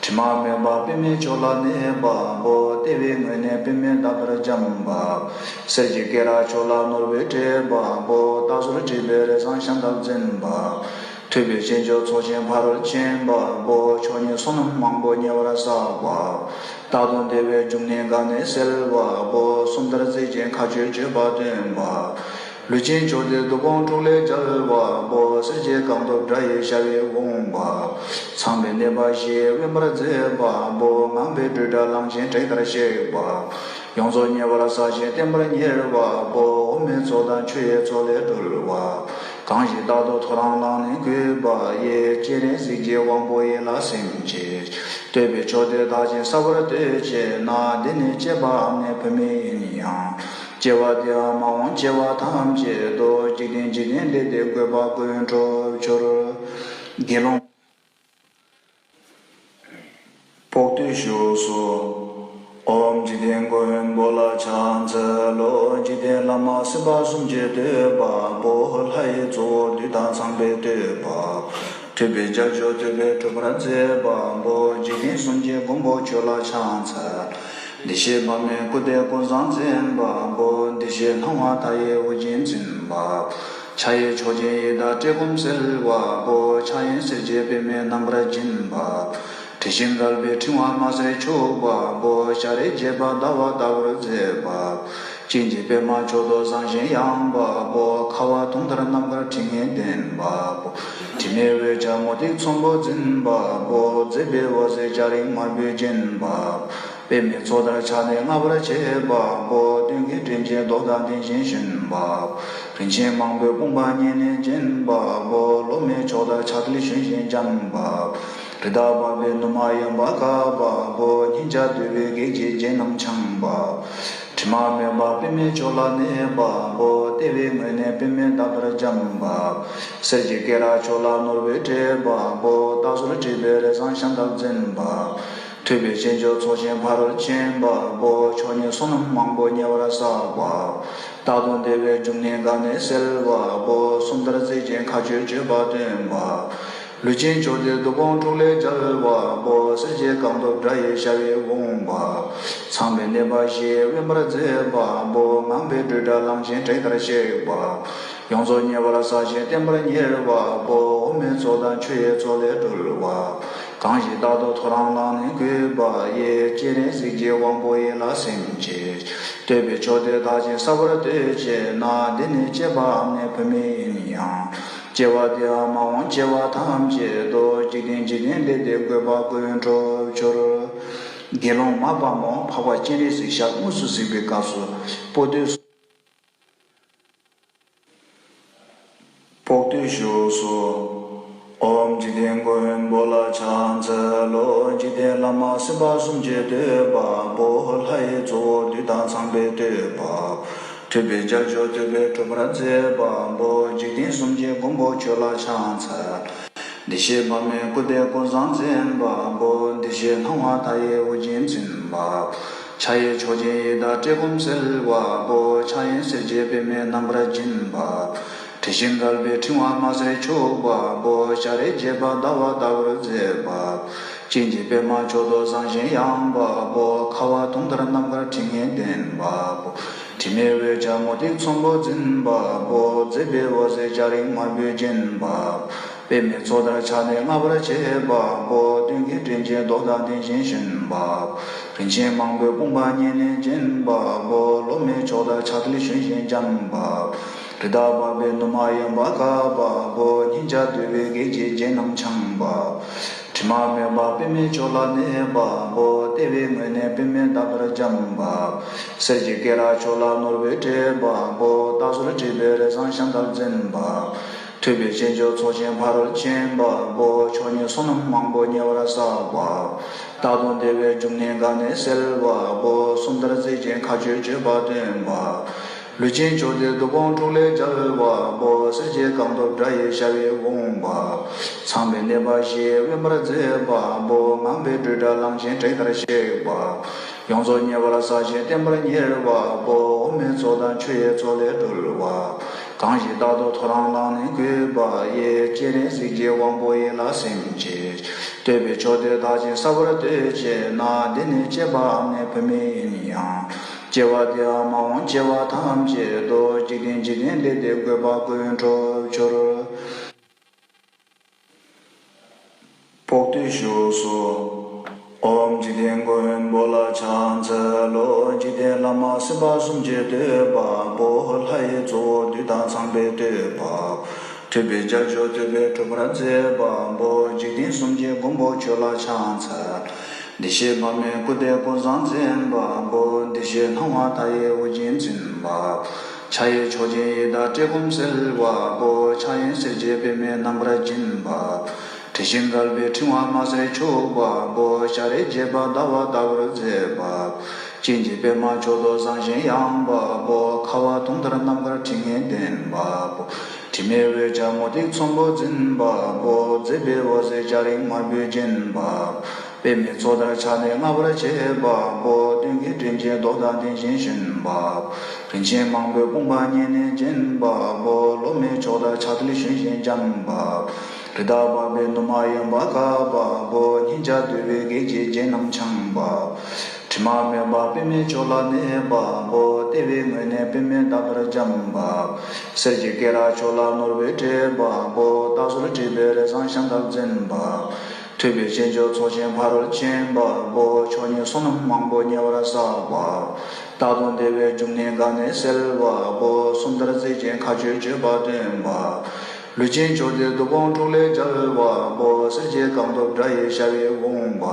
དྲི་མ་མེད་པ་པདྨའི་མཆོག་ལ་གནས་པ་པོ། ལྟེ་བའི་ངོས་ནས་པདྨའི་འདབ་ལྟར་འཇམ་པ། གསེར་གྱི་སྐེ་རགས་མཆོག་ལ་ནོར་བུས་སྤྲས་པ་པོ། སྟག་ཟུར་བྲིས་པའི་རས་བཟང་ཞལ་འདབ་འཛིན་པ། ཐུབ་པའི་སྤྱན་མཆོག་ཚོགས་ཆེན་ཕ་རོལ་ཕྱིན་པ་པོ། མཆོག་བརྙེས་བསོད་ནམས་མང་པོ་ཉེ་བར་བསགས་པ། རྟག་ཏུ་བདེ་བའི་འབྱུང་གནས་དགའ་གནས་གསལ་བ་པོ། སུམ་ལྟར་རྩིབས་བརྒྱད་མཁའ་སྤྱོད་བརྗོད་པ་སྟོན་པ། ལུས་ཅན་མཆོག་ལྡན་བདུད་དཔུང་འཁྲུགས་ལས་རྒྱལ་བ་པོ། གསེར་གྱི་རྐང་གདུབ་དགྲ་ཡི་ཞ་བོས་བོང་བ། ཚངས་པའི་གནས་པ་བཞི་ཡིས་དབེན་པར་མཛད་པ་པོ། ངང་པའི་སྤྲོས་བྲལ་གླང་ཆེན་དྲེགས་ལྟར་གཤེགས་པ། ཡོངས་རྫོགས་ཉེ་བར་བསགས་ཤིང་བརྟན་པར་གཉེར་བ་པོ། འོ་མའི་མཚོ་དང་ཆུ་ཡི་མཚོ་ལས་སྒྲོལ་བ། གང་ཞིག་རྟག་ཏུ་ཐོ་རངས་ལངས་ནས་གུས་པ་ཡི། སྤྱན་རས་གཟིགས་ཀྱི་དབང་པོ་ཡིད་ལ་སིམ་བྱེད། བསྟོད་པའི་མཆོག་དེ་བདག་གཞན་གསལ་བར་བསྟོད་བྱེད་ན། འདི་ནི་སྐྱེས་པའམ་ནི་བུད་མེད་ཡིན་ཡང་། སྐྱེ་བ་དེའམ་མ་འོངས་སྐྱེ་བ་ཐམས་ཅད་དུ། འཇིག་རྟེན་འཇིག་རྟེན་འདས་དེ་བཀོད་པ་ཀུན་འགྲུབ་གྱུར། དགེ་སློང་། པོག་ཏོའི་ཞུགས་སུ། ཨོཾ་འཇིག་རྟེན་མགོན་པོ་ལ་ཕྱག་འཚལ་ལོ། འཇིག་རྟེན་བླ་མ་སྲིད་པ་གསུམ་གྱི་བསྟོད་པ་པོ། ལྷ་ཡི་གཙོ་བོ་བདུད་དང་ཚངས་པའི་བསྟོད་པ། ཐུབ་པའི་རྒྱལ་མཆོག་ཐུབ་པའི་གྲུབ་པར་མཛད་པ་པོ། འཇིག་རྟེན་གསུམ་གྱི་མགོན་པོ་ཁྱོད་ལ་ཕྱག་འཚལ། བདེ་གཤེགས་དཔག་མེད་སྐུ་སྟེ་ཀུན་བཟང་མཚན་པ་པོ། བདེ་གཤེགས་སྣང་བ་མཐའ་ཡས་དབུ་རྒྱན་འཛིན་པ། ཕྱག་གཡས་མཆོག་སྦྱིན་ཡི་དྭགས་བཀྲེས་སྐོམ་སེལ་བ་པོ། ཕྱག་གཡོན་སེར་སྐྱའི་པདྨས་རྣམ་པར་བརྒྱན་པ། དྲི་ཞིམ་དཀར་པོའི་ཕྲེང་བ་དམར་སེར་འཁྱུག་པ་པོ། ཤར་རིའི་བརྒྱད་པ་ཟླ་བ་ལྟ་བུར་མཛེས་པ། སྤྱན་གྱི་པདྨ་མཆོག་ཏུ་བཟང་ཞིང་ཡངས་པ་པོ། ཁ་བ་དུང་ལྟར་རྣམ་དཀར་དྲི་ངད་ལྡན་པ་པོ། དྲི་མེད་འོད་ཀྱང་མུ་ཏིག་ཚོམ་བུ་འཛིན་པ་པོ། མཛེས་པའི་འོད་ཟེར་སྐྱ་རེངས་དམར་པོས་བརྒྱན་པ། པདྨའི་མཚོ་ལྟར་ཕྱག་ནི་རྔ་བར་བྱེད་པ་པོ། སྟོན་ཀའི་སྤྲིན་གྱི་མདོག་དང་ལྡན་ཞིང་ཞོན་པ། རིན་ཆེན་མང་པོའི་དཔུང་པ་སྙེད་ནས་བརྒྱན་པ་པོ། ལོ་མའི་མཆོག་ལྟར་ཕྱག་མཐིལ་ཞོན་ཞིང་འཇམ་པ། རི་དྭགས་འབབ་པའི་ནུ་མ་ཡོན་པར་དཀར་པ་པོ། སྙིང་རྗེ་འདུས་པའི་གེགས་ཀྱི་རྒྱན་རྣམས་འཆང་བ། དྲི་མ་མེད་པ་པདྨའི་མཆོག་ལ་གནས་པ་པོ། ལྟེ་བའི་ངོས་ནས་པདྨའི་འདབ་ལྟར་འཇམ་པ། གསེར་གྱི་སྐེ་རགས་མཆོག་ལ་ནོར་བུས་སྤྲས་པ་པོ། སྟག་ཟུར་བྲིས་པའི་རས་བཟང་ཞལ་འདབ་འཛིན་པ། ཐུབ་པའི་སྤྱན་མཆོག་ཚོགས་ཆེན་ཕ་རོལ་ཕྱིན་པ་པོ། མཆོག་བརྙེས་བསོད་ནམས་མང་པོ་ཉེ་བར་བསགས་པ། རྟག་ཏུ་བདེ་བའི་འབྱུང་གནས་དགའ་གནས་གསལ་བ་པོ། སུམ་ལྟར་རྩིབས་བརྒྱད་མཁའ་སྤྱོད་བརྗོད་པ་སྟོན་པ། ལུས་ཅན་མཆོག་ལྡན་བདུད་དཔུང་འཁྲུགས་ལས་རྒྱལ་བ་པོ། གསེར་གྱི་རྐང་གདུབ་དགྲ་ཡི་ཞ་བོས་བོང་བ། ཚངས་པའི་གནས་པ་བཞི་ཡིས་དབེན་པར་མཛད་པ་པོ། ངང་པའི་སྤྲོས་བྲལ་གླང་ཆེན་དྲེགས་ལྟར་གཤེགས་པ། ཡོངས་རྫོགས་ཉེ་བར་བསགས་ཤིང་བརྟན་པར་གཉེར་བ་པོ། འོ་མའི་མཚོ་དང་ཆུ་ཡི་མཚོ་ལས་སྒྲོལ་བ། གང་ཞིག་རྟག་ཏུ་ཐོ་རངས་ལངས་ནས་གུས་པ་ཡི། སྤྱན་རས་གཟིགས་ཀྱི་དབང་པོ་ཡིད་ལ་སིམ་བྱེད། བསྟོད་པའི་མཆོག་དེ་བདག་གཞན་གསལ་བར་བསྟོད་བྱེད་ན། འདི་ནི་སྐྱེས་པའམ་ནི་བུད་མེད་ཡིན་ཡང་། སྐྱེ་བ་དེའམ་མ་འོངས་སྐྱེ་བ་ཐམས་ཅད་དུ། འཇིག་རྟེན་འཇིག་རྟེན་འདས་དེ་བཀོད་པ་ཀུན་འགྲུབ་གྱུར། དགེ་སློང་མ་དཔལ་མོ་འཕགས་པ་སྤྱན་རས་གཟིགས་ཞལ་དངོས་སུ་གཟིགས་པའི་སྐབས་སུ་པོ་ཏོས། པོག་ཏོའི་ཞུགས་སུ། ཨོཾ་འཇིག་རྟེན་མགོན་པོ་ལ་ཕྱག་འཚལ་ལོ། འཇིག་རྟེན་བླ་མ་སྲིད་པ་གསུམ་གྱི་བསྟོད་པ་པོ། ལྷ་ཡི་གཙོ་བོ་བདུད་དང་ཚངས་པའི་བསྟོད་པ། ཐུབ་པའི་རྒྱལ་མཆོག་ཐུབ་པའི་གྲུབ་པར་མཛད་པ་པོ། འཇིག་རྟེན་གསུམ་གྱི་མགོན་པོ་ཁྱོད་ལ་ཕྱག་འཚལ། བདེ་གཤེགས་དཔག་མེད་སྐུ་སྟེ་ཀུན་བཟང་མཚན་པ་པོ། བདེ་གཤེགས་སྣང་བ་མཐའ་ཡས་དབུ་རྒྱན་འཛིན་པ། ཕྱག་གཡས་མཆོག་སྦྱིན་ཡི་དྭགས་བཀྲེས་སྐོམ་སེལ་བ་པོ། ཕྱག་གཡོན་སེར་སྐྱའི་པདྨས་རྣམ་པར་བརྒྱན་པ། དྲི་ཞིམ་དཀར་པོའི་ཕྲེང་བ་དམར་སེར་འཁྱུག་པ་པོ། ཤར་རིའི་བརྒྱད་པ་ཟླ་བ་ལྟ་བུར་མཛེས་པ། སྤྱན་གྱི་པདྨ་མཆོག་ཏུ་བཟང་ཞིང་ཡངས་པ་པོ། ཁ་བ་དུང་ལྟར་རྣམ་དཀར་དྲི་ངད་ལྡན་པ་པོ། དྲི་མེད་འོད་ཀྱང་མུ་ཏིག་ཚོམ་བུ་འཛིན་པ་པོ། མཛེས་པའི་འོད་ཟེར་སྐྱ་རེངས་དམར་པོས་བརྒྱན་པ། པདྨའི་མཚོ་ལྟར་ཕྱག་ནི་རྔ་བར་བྱེད་པ་པོ། སྟོན་ཀའི་སྤྲིན་གྱི་མདོག་དང་ལྡན་ཞིང་ཞོན་པ། རིན་ཆེན་མང་པོའི་དཔུང་པ་སྙེད་ནས་བརྒྱན་པ་པོ། ལོ་མའི་མཆོག་ལྟར་ཕྱག་མཐིལ་ཞོན་ཞིང་འཇམ་པ། རི་དྭགས་འཕགས་པའི་ནུ་མ་ཡམ་བར་དཀར་པ་པོ། སྙིང་རྗེ་འདུས་པའི་གེགས་ཀྱི་རྗེས་གནང་འཆང་བ། དྲི་མ་མེད་པ་པདྨའི་མཆོག་ལ་གནས་པ་པོ། ལྟེ་བའི་ངོས་ནས་པདྨས་འདབ་ལྟར་འཇམ་པ། གསེར་གྱི་སྐེ་རགས་མཆོག་ལ་ནོར་བུས་སྤྲས་པ་པོ། སྟག་ཟུར་དྲེགས་པའི་རི་བཟང་ཞལ་འདབ་འཛིན་པ། ཐུབ་པའི་སྤྱན་མཆོག་ཚོགས་ཆེན་ཕ་རོལ་ཕྱིན་པ་པོ། མཆོག་བརྙེས་བསོད་ནམས་མང་པོ་ཉེ་བར་བསགས་པ། རྟག་ཏུ་བདེ་བའི་འབྱུང་གནས་ག་ནས་སེལ་བ་པོ། གསུམ་ལྟར་རྩིབས་བརྒྱད་མཁའ་སྤྱོད་སྤྱོད་པ་སྟོན་པ། ལུས་ཅན་མཆོག་ལྡན་བདུད་དཔུང་འཁྲུགས་ལས་རྒྱལ་བ་པོ། གསེར་གྱི་རྐང་སྟོབས་དགྲ་ཡི་ཞབས་ལ་འོང་བ། ཚངས་པའི་གནས་པ་བཞི་དབེན་པར་མཛད་པ་པོ། ངང་པའི་སྤྲོས་བྲལ་གླང་ཆེན་དྲེགས་ལྟར་གཤེགས་པ། ཡོངས་རྫོགས་ཉེ་བར་ཟག་བཅས་བརྟན་པར་གཉེར་བ་པོ། འོ་མའི་ཚོགས་དང་མཆོད་པའི་ཚོགས་ལས་སྒྲོལ་བ། གང་ཞིག་རྟག་ཏུ་ཐོ་རངས་ལངས་ནས་གུས་པ་ཡིས། སྤྱན་རས་གཟིགས་ཀྱི་དབང་པོ་ཡིད་ལ་སིམ་བྱས། བསྟོད་པའི་མཆོག་ཏུ་བདག་ཅག་གསལ་བར་བསྟོད་ཅེ་ན། འདི་ནི་སྐྱེ་བའམ་ནི་བུད་མེད་ཡིན་ཡང་། སྐྱེ་བ་འདིའམ་མ་འོངས་སྐྱེ་བ་ཐམས་ཅད་དུ། འཇིག་རྟེན་འཇིག་རྟེན་ལས་འདས་དགོས་པ་ཀུན་འགྲུབ་གྱུར། བོགས་འདོན་ཞུས་སོ། ཨོཾ་འཇིག་རྟེན་མགོན་པོ་ལ་ཕྱག་འཚལ་ལོ། འཇིག་རྟེན་བླ་མ་སྲིད་པ་གསུམ་གྱི་བསྟོད་པ་པོ། ལྷ་ཡི་གཙོ་བོ་བདུད་དང་ཚངས་པའི་བསྟོད་པ། ཐུབ་པའི་རྒྱལ་མཆོག་ཐུབ་པས་སྒྲུབ་པར་མཛད་པ་པོ། འཇིག་རྟེན་གསུམ་གྱི་མགོན་པོ་ཁྱོད་ལ་ཕྱག་འཚལ། བདེ་གཤེགས་མར་མེ་སྐུ་སྟེ་ཀུན་བཟང་འཛིན་པ་པོ། བདེ་གཤེགས་སྣང་བ་མཐའ་ཡས་ཨོ་རྒྱན་འཛིན་པ། ཕྱག་གཡས་མཆོག་སྦྱིན་ཡི་དྭགས་བཀྲེས་སྐོམ་སེལ་བ་པོ། ཕྱག་གཡོན་སེར་སྐྱའི་པདྨས་རྣམ་པར་བརྒྱན་པ། དྲི་ཞིམ་བསྐལ་པའི་ཕྲེང་བ་མ་ཟད་འཁྱུག་པ་པོ། སྐྱ་རེངས་བརྒྱད་པ་ཟླ་བ་ལྟ་བུར་མཛེས་པ། སྤྱན་གྱི་པདྨ་མཆོག་ཏུ་བཟང་ཞིང་ཡངས་པ་པོ། ཁ་བ་དུང་ལྟར་རྣམ་དཀར་དྲི་ངད་ལྡན་པ་པོ། དྲི་མེད་འོད་ཀྱང་མུ་ཏིག་ཚོམ་བུ་འཛིན་པ་པོ། མཛེས་པའི་འོད་ཟེར་སྐྱ་རེངས་དམར་པོས་བརྒྱན་པ། པདྨའི་མཚོ་ལྟར་ཕྱག་ནི་མངའ་བར་བྱེད་པ་པོ། སྟོན་ཀའི་སྤྲིན་གྱི་མདོག་དང་ལྡན་ཞིང་ཞོན་པ། རིན་ཆེན་མང་པོས་སྤུངས་པ་བརྙེས་ནས་བརྒྱན་པ་པོ། ལོ་མའི་མཆོག་ལྟར་ཕྱག་མཐིལ་ཞོན་ཞིང་འཇམ་པ། རི་དྭགས་འཕགས་པའི་ནུ་མ་ཡམ་བར་དཀར་པ་པོ། སྙིང་རྗེ་འདུས་པའི་གེགས་ཀྱི་རྗེས་གནང་འཆང་བ། དྲི་མ་མེད་པ་པདྨའི་མཆོག་ལ་གནས་པ་པོ། ལྟེ་བའི་ངོས་ནས་པདྨས་འདབ་ལྟར་འཇམ་པ། གསེར་གྱི་སྐེ་རགས་མཆོག་ལ་ནོར་བུས་སྤྲས་པ་པོ། སྟག་ཟུར་དྲེགས་པའི་རི་བཟང་ཞལ་འདབ་འཛིན་པ། ཐུབ་པའི་སྤྱན་མཆོག་ཚོགས་ཆེན་ཕ་རོལ་ཕྱིན་པ་པོ། མཆོག་བརྙེས་བསོད་ནམས་མང་པོ་ཉེ་བར་བསགས་པ། རྟག་ཏུ་བདེ་བའི་འབྱུང་གནས་ག་ནས་སེལ་བ་པོ། གསུམ་ལྟར་རྩིབས་བརྒྱད་མཁའ་སྤྱོད་སྤྱོད་པ་སྟོན་པ། ལུས་ཅན་མཆོག་ལྡན་བདུད་དཔུང་འཁྲུགས་ལས་རྒྱལ་བ་པོ། གསེར་གྱི་རྐང་སྟོབས་དགྲ་ཡི་ཞབས་ལ་འོང་བ།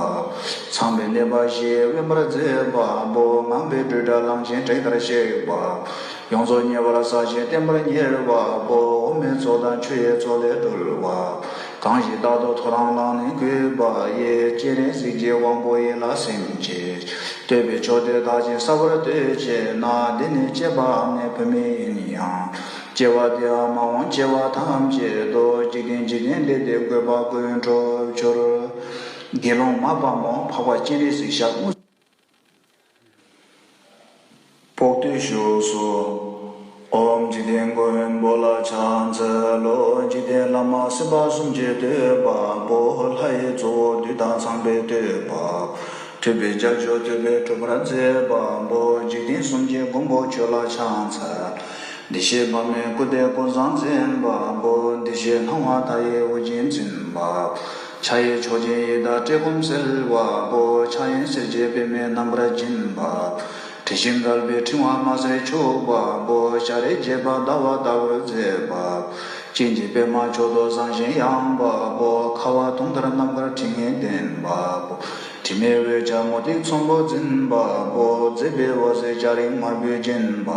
ཚངས་པའི་གནས་པ་བཞི་དབེན་པར་མཛད་པ་པོ། ངང་པའི་སྤྲོས་བྲལ་གླང་ཆེན་དྲེགས་ལྟར་གཤེགས་པ། ཡོངས་རྫོགས་ཉེ་བར་ཟག་བཅས་བརྟན་པར་གཉེར་བ་པོ། འོ་མའི་ཚོགས་དང་མཆོད་པའི་ཚོགས་ལས་སྒྲོལ་བ། གང་ཞིག་རྟག་ཏུ་ཐོ་རངས་ལངས་ནས་གུས་པ་ཡིས། སྤྱན་རས་གཟིགས་ཀྱི་དབང་པོ་ཡིད་ལ་སིམ་བྱས། བསྟོད་པའི་མཆོག་སྟེ་བདག་ཅག་གསལ་བར་བསྟོད་ཅེ་ན། འདི་ནི་སྐྱེ་བའམ་ནི་བུད་མེད་ཡིན་ཡང་། སྐྱེ་བ་འདིའམ་མ་འོངས་སྐྱེ་བ་ཐམས་ཅད་དུ། འཇིག་རྟེན་འཇིག་རྟེན་ལས་འདས་དགོས་པ་ཀུན་འགྲུབ་གྱུར། དགེ་སློང་མ་དཔལ་མོ་འཕགས་པ་སྤྱན་རས་གཟིགས་ཞབས་དངོས། བོགས་འདོན་ཞུས་སོ། ཨོཾ་འཇིག་རྟེན་མགོན་པོ་ལ་ཕྱག་འཚལ་ལོ། འཇིག་རྟེན་བླ་མ་སྲིད་པ་གསུམ་གྱི་བསྟོད་པ་པོ། ལྷ་ཡི་གཙོ་བོ་བདུད་དང་ཚངས་པའི་བསྟོད་པ། ཐུབ་པའི་རྒྱལ་མཆོག་ཐུབ་པས་སྒྲུབ་པར་མཛད་པ་པོ། འཇིག་རྟེན་གསུམ་གྱི་མགོན་པོ་ཁྱོད་ལ་ཕྱག་འཚལ། བདེ་གཤེགས་མར་མེ་སྐུ་སྟེ་ཀུན་བཟང་འཛིན་པ་པོ། བདེ་གཤེགས་སྣང་བ་མཐའ་ཡས་ཨོ་རྒྱན་འཛིན་པ། ཕྱག་གཡས་མཆོག་སྦྱིན་ཡི་དྭགས་བཀྲེས་སྐོམ་སེལ་བ་པོ། ཕྱག་གཡོན་སེར་སྐྱའི་པདྨས་རྣམ་པར་བརྒྱན་པ། དྲི་ཞིམ་བསྐལ་པའི་ཕྲེང་བ་མ་ཟད་འཁྱུག་པ་པོ། སྐྱ་རེངས་བརྒྱད་པ་ཟླ་བ་ལྟ་བུར་མཛེས་པ། སྤྱན་གྱི་པདྨ་མཆོག་ཏུ་བཟང་ཞིང་ཡངས་པ་པོ། ཁ་བ་དུང་ལྟར་རྣམ་དཀར་དྲི་ངད་ལྡན་པ་པོ། དྲི་མེད་འོད་ཀྱང་མུ་ཏིག་ཚོམ་བུ་འཛིན་པ་པོ། མཛེས་པའི་འོད་ཟེར་སྐྱ་རེངས་དམར་པོས་བརྒྱན་པ།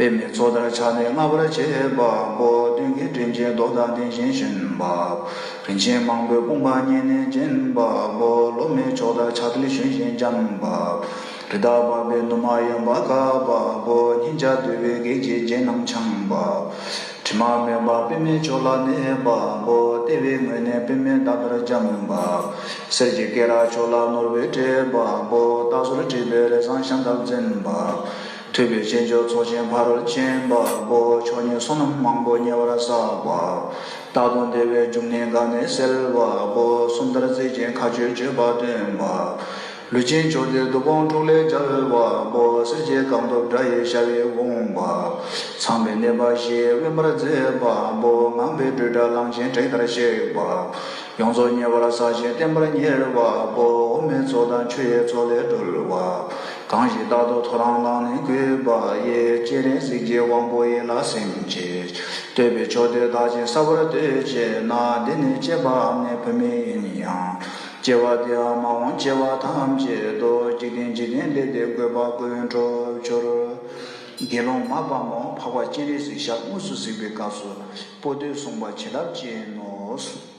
པདྨའི་མཚོ་ལྟར་ཕྱག་ནི་མངའ་བར་བྱེད་པ་པོ། སྟོན་ཀའི་སྤྲིན་གྱི་མདོག་དང་ལྡན་ཞིང་ཞོན་པ། རིན་ཆེན་མང་པོས་སྤུངས་པ་བརྙེས་ནས་བརྒྱན་པ་པོ། ལོ་མའི་མཆོག་ལྟར་ཕྱག་མཐིལ་ཞོན་ཞིང་འཇམ་པ། རི་དྭགས་འཕགས་པའི་ནུ་མ་ཡམ་བར་དཀར་པ་པོ། སྙིང་རྗེ་འདུས་པའི་གེགས་ཀྱི་རྗེས་གནང་འཆང་བ། དྲི་མ་མེད་པ་པདྨའི་མཆོག་ལ་གནས་པ་པོ། ལྟེ་བའི་ངོས་ནས་པདྨས་འདབ་ལྟར་འཇམ་པ། གསེར་གྱི་སྐེ་རགས་མཆོག་ལ་ནོར་བུས་སྤྲས་པ་པོ། སྟག་ཟུར་དྲེགས་པའི་རི་བཟང་ཞལ་འདབ་འཛིན་པ། ཐུབ་པའི་སྤྱན་མཆོག་ཚོགས་ཆེན་ཕ་རོལ་ཕྱིན་པ་པོ། མཆོག་བརྙེས་བསོད་ནམས་མང་པོ་ཉེ་བར་བསགས་པ། རྟག་ཏུ་བདེ་བའི་འབྱུང་གནས་ག་ནས་སེལ་བ་པོ། གསུམ་ལྟར་རྩིབས་བརྒྱད་མཁའ་སྤྱོད་སྤྱོད་པ་སྟོན་པ། ལུས་ཅན་མཆོག་ལྡན་བདུད་དཔུང་འཁྲུགས་ལས་རྒྱལ་བ་པོ། གསེར་གྱི་རྐང་སྟོབས་དགྲ་ཡི་ཞབས་ལ་འོང་བ། ཚངས་པའི་གནས་པ་བཞི་དབེན་པར་མཛད་པ་པོ། ངང་པའི་སྤྲོས་བྲལ་གླང་ཆེན་དྲེགས་ལྟར་གཤེགས་པ། ཡོངས་རྫོགས་ཉེ་བར་ཟག་བཅས་བརྟན་པར་གཉེར་བ་པོ། འོ་མའི་ཚོགས་དང་མཆོད་པའི་ཚོགས་ལས་སྒྲོལ་བ། གང་ཞིག་རྟག་ཏུ་ཐོ་རངས་ལངས་ནས་གུས་པ་ཡིས། སྤྱན་རས་གཟིགས་ཀྱི་དབང་པོ་ཡིད་ལ་སིམ་བྱེད་ཅིང་། བསྟོད་པའི་མཆོག་དེ་བདག་གིས་གསལ་བར་བསྟོད་ཅེ་ན། འདི་ནི་བསྐྱེད་པའམ་ནི་བུད་མེད་ཡིན་ཡང་། སྐྱེ་བ་འདིའམ་མ་འོངས་སྐྱེ་བ་ཐམས་ཅད་དུ། འཇིག་རྟེན་འཇིག་རྟེན་ལས་འདས་གུས་པ་ཀུན་འགྲུབ་འགྱུར། དགེ་སློང་མ་དཔལ་མོ་འཕགས་པ་སྤྱན་རས་གཟིགས་ཞལ་དངོས་སུ་གཟིགས་པའི་སྐབས་སུ་པོ་ཏི་གསུངས་པ་བྱིན་རླབས་ཅན་ནོ།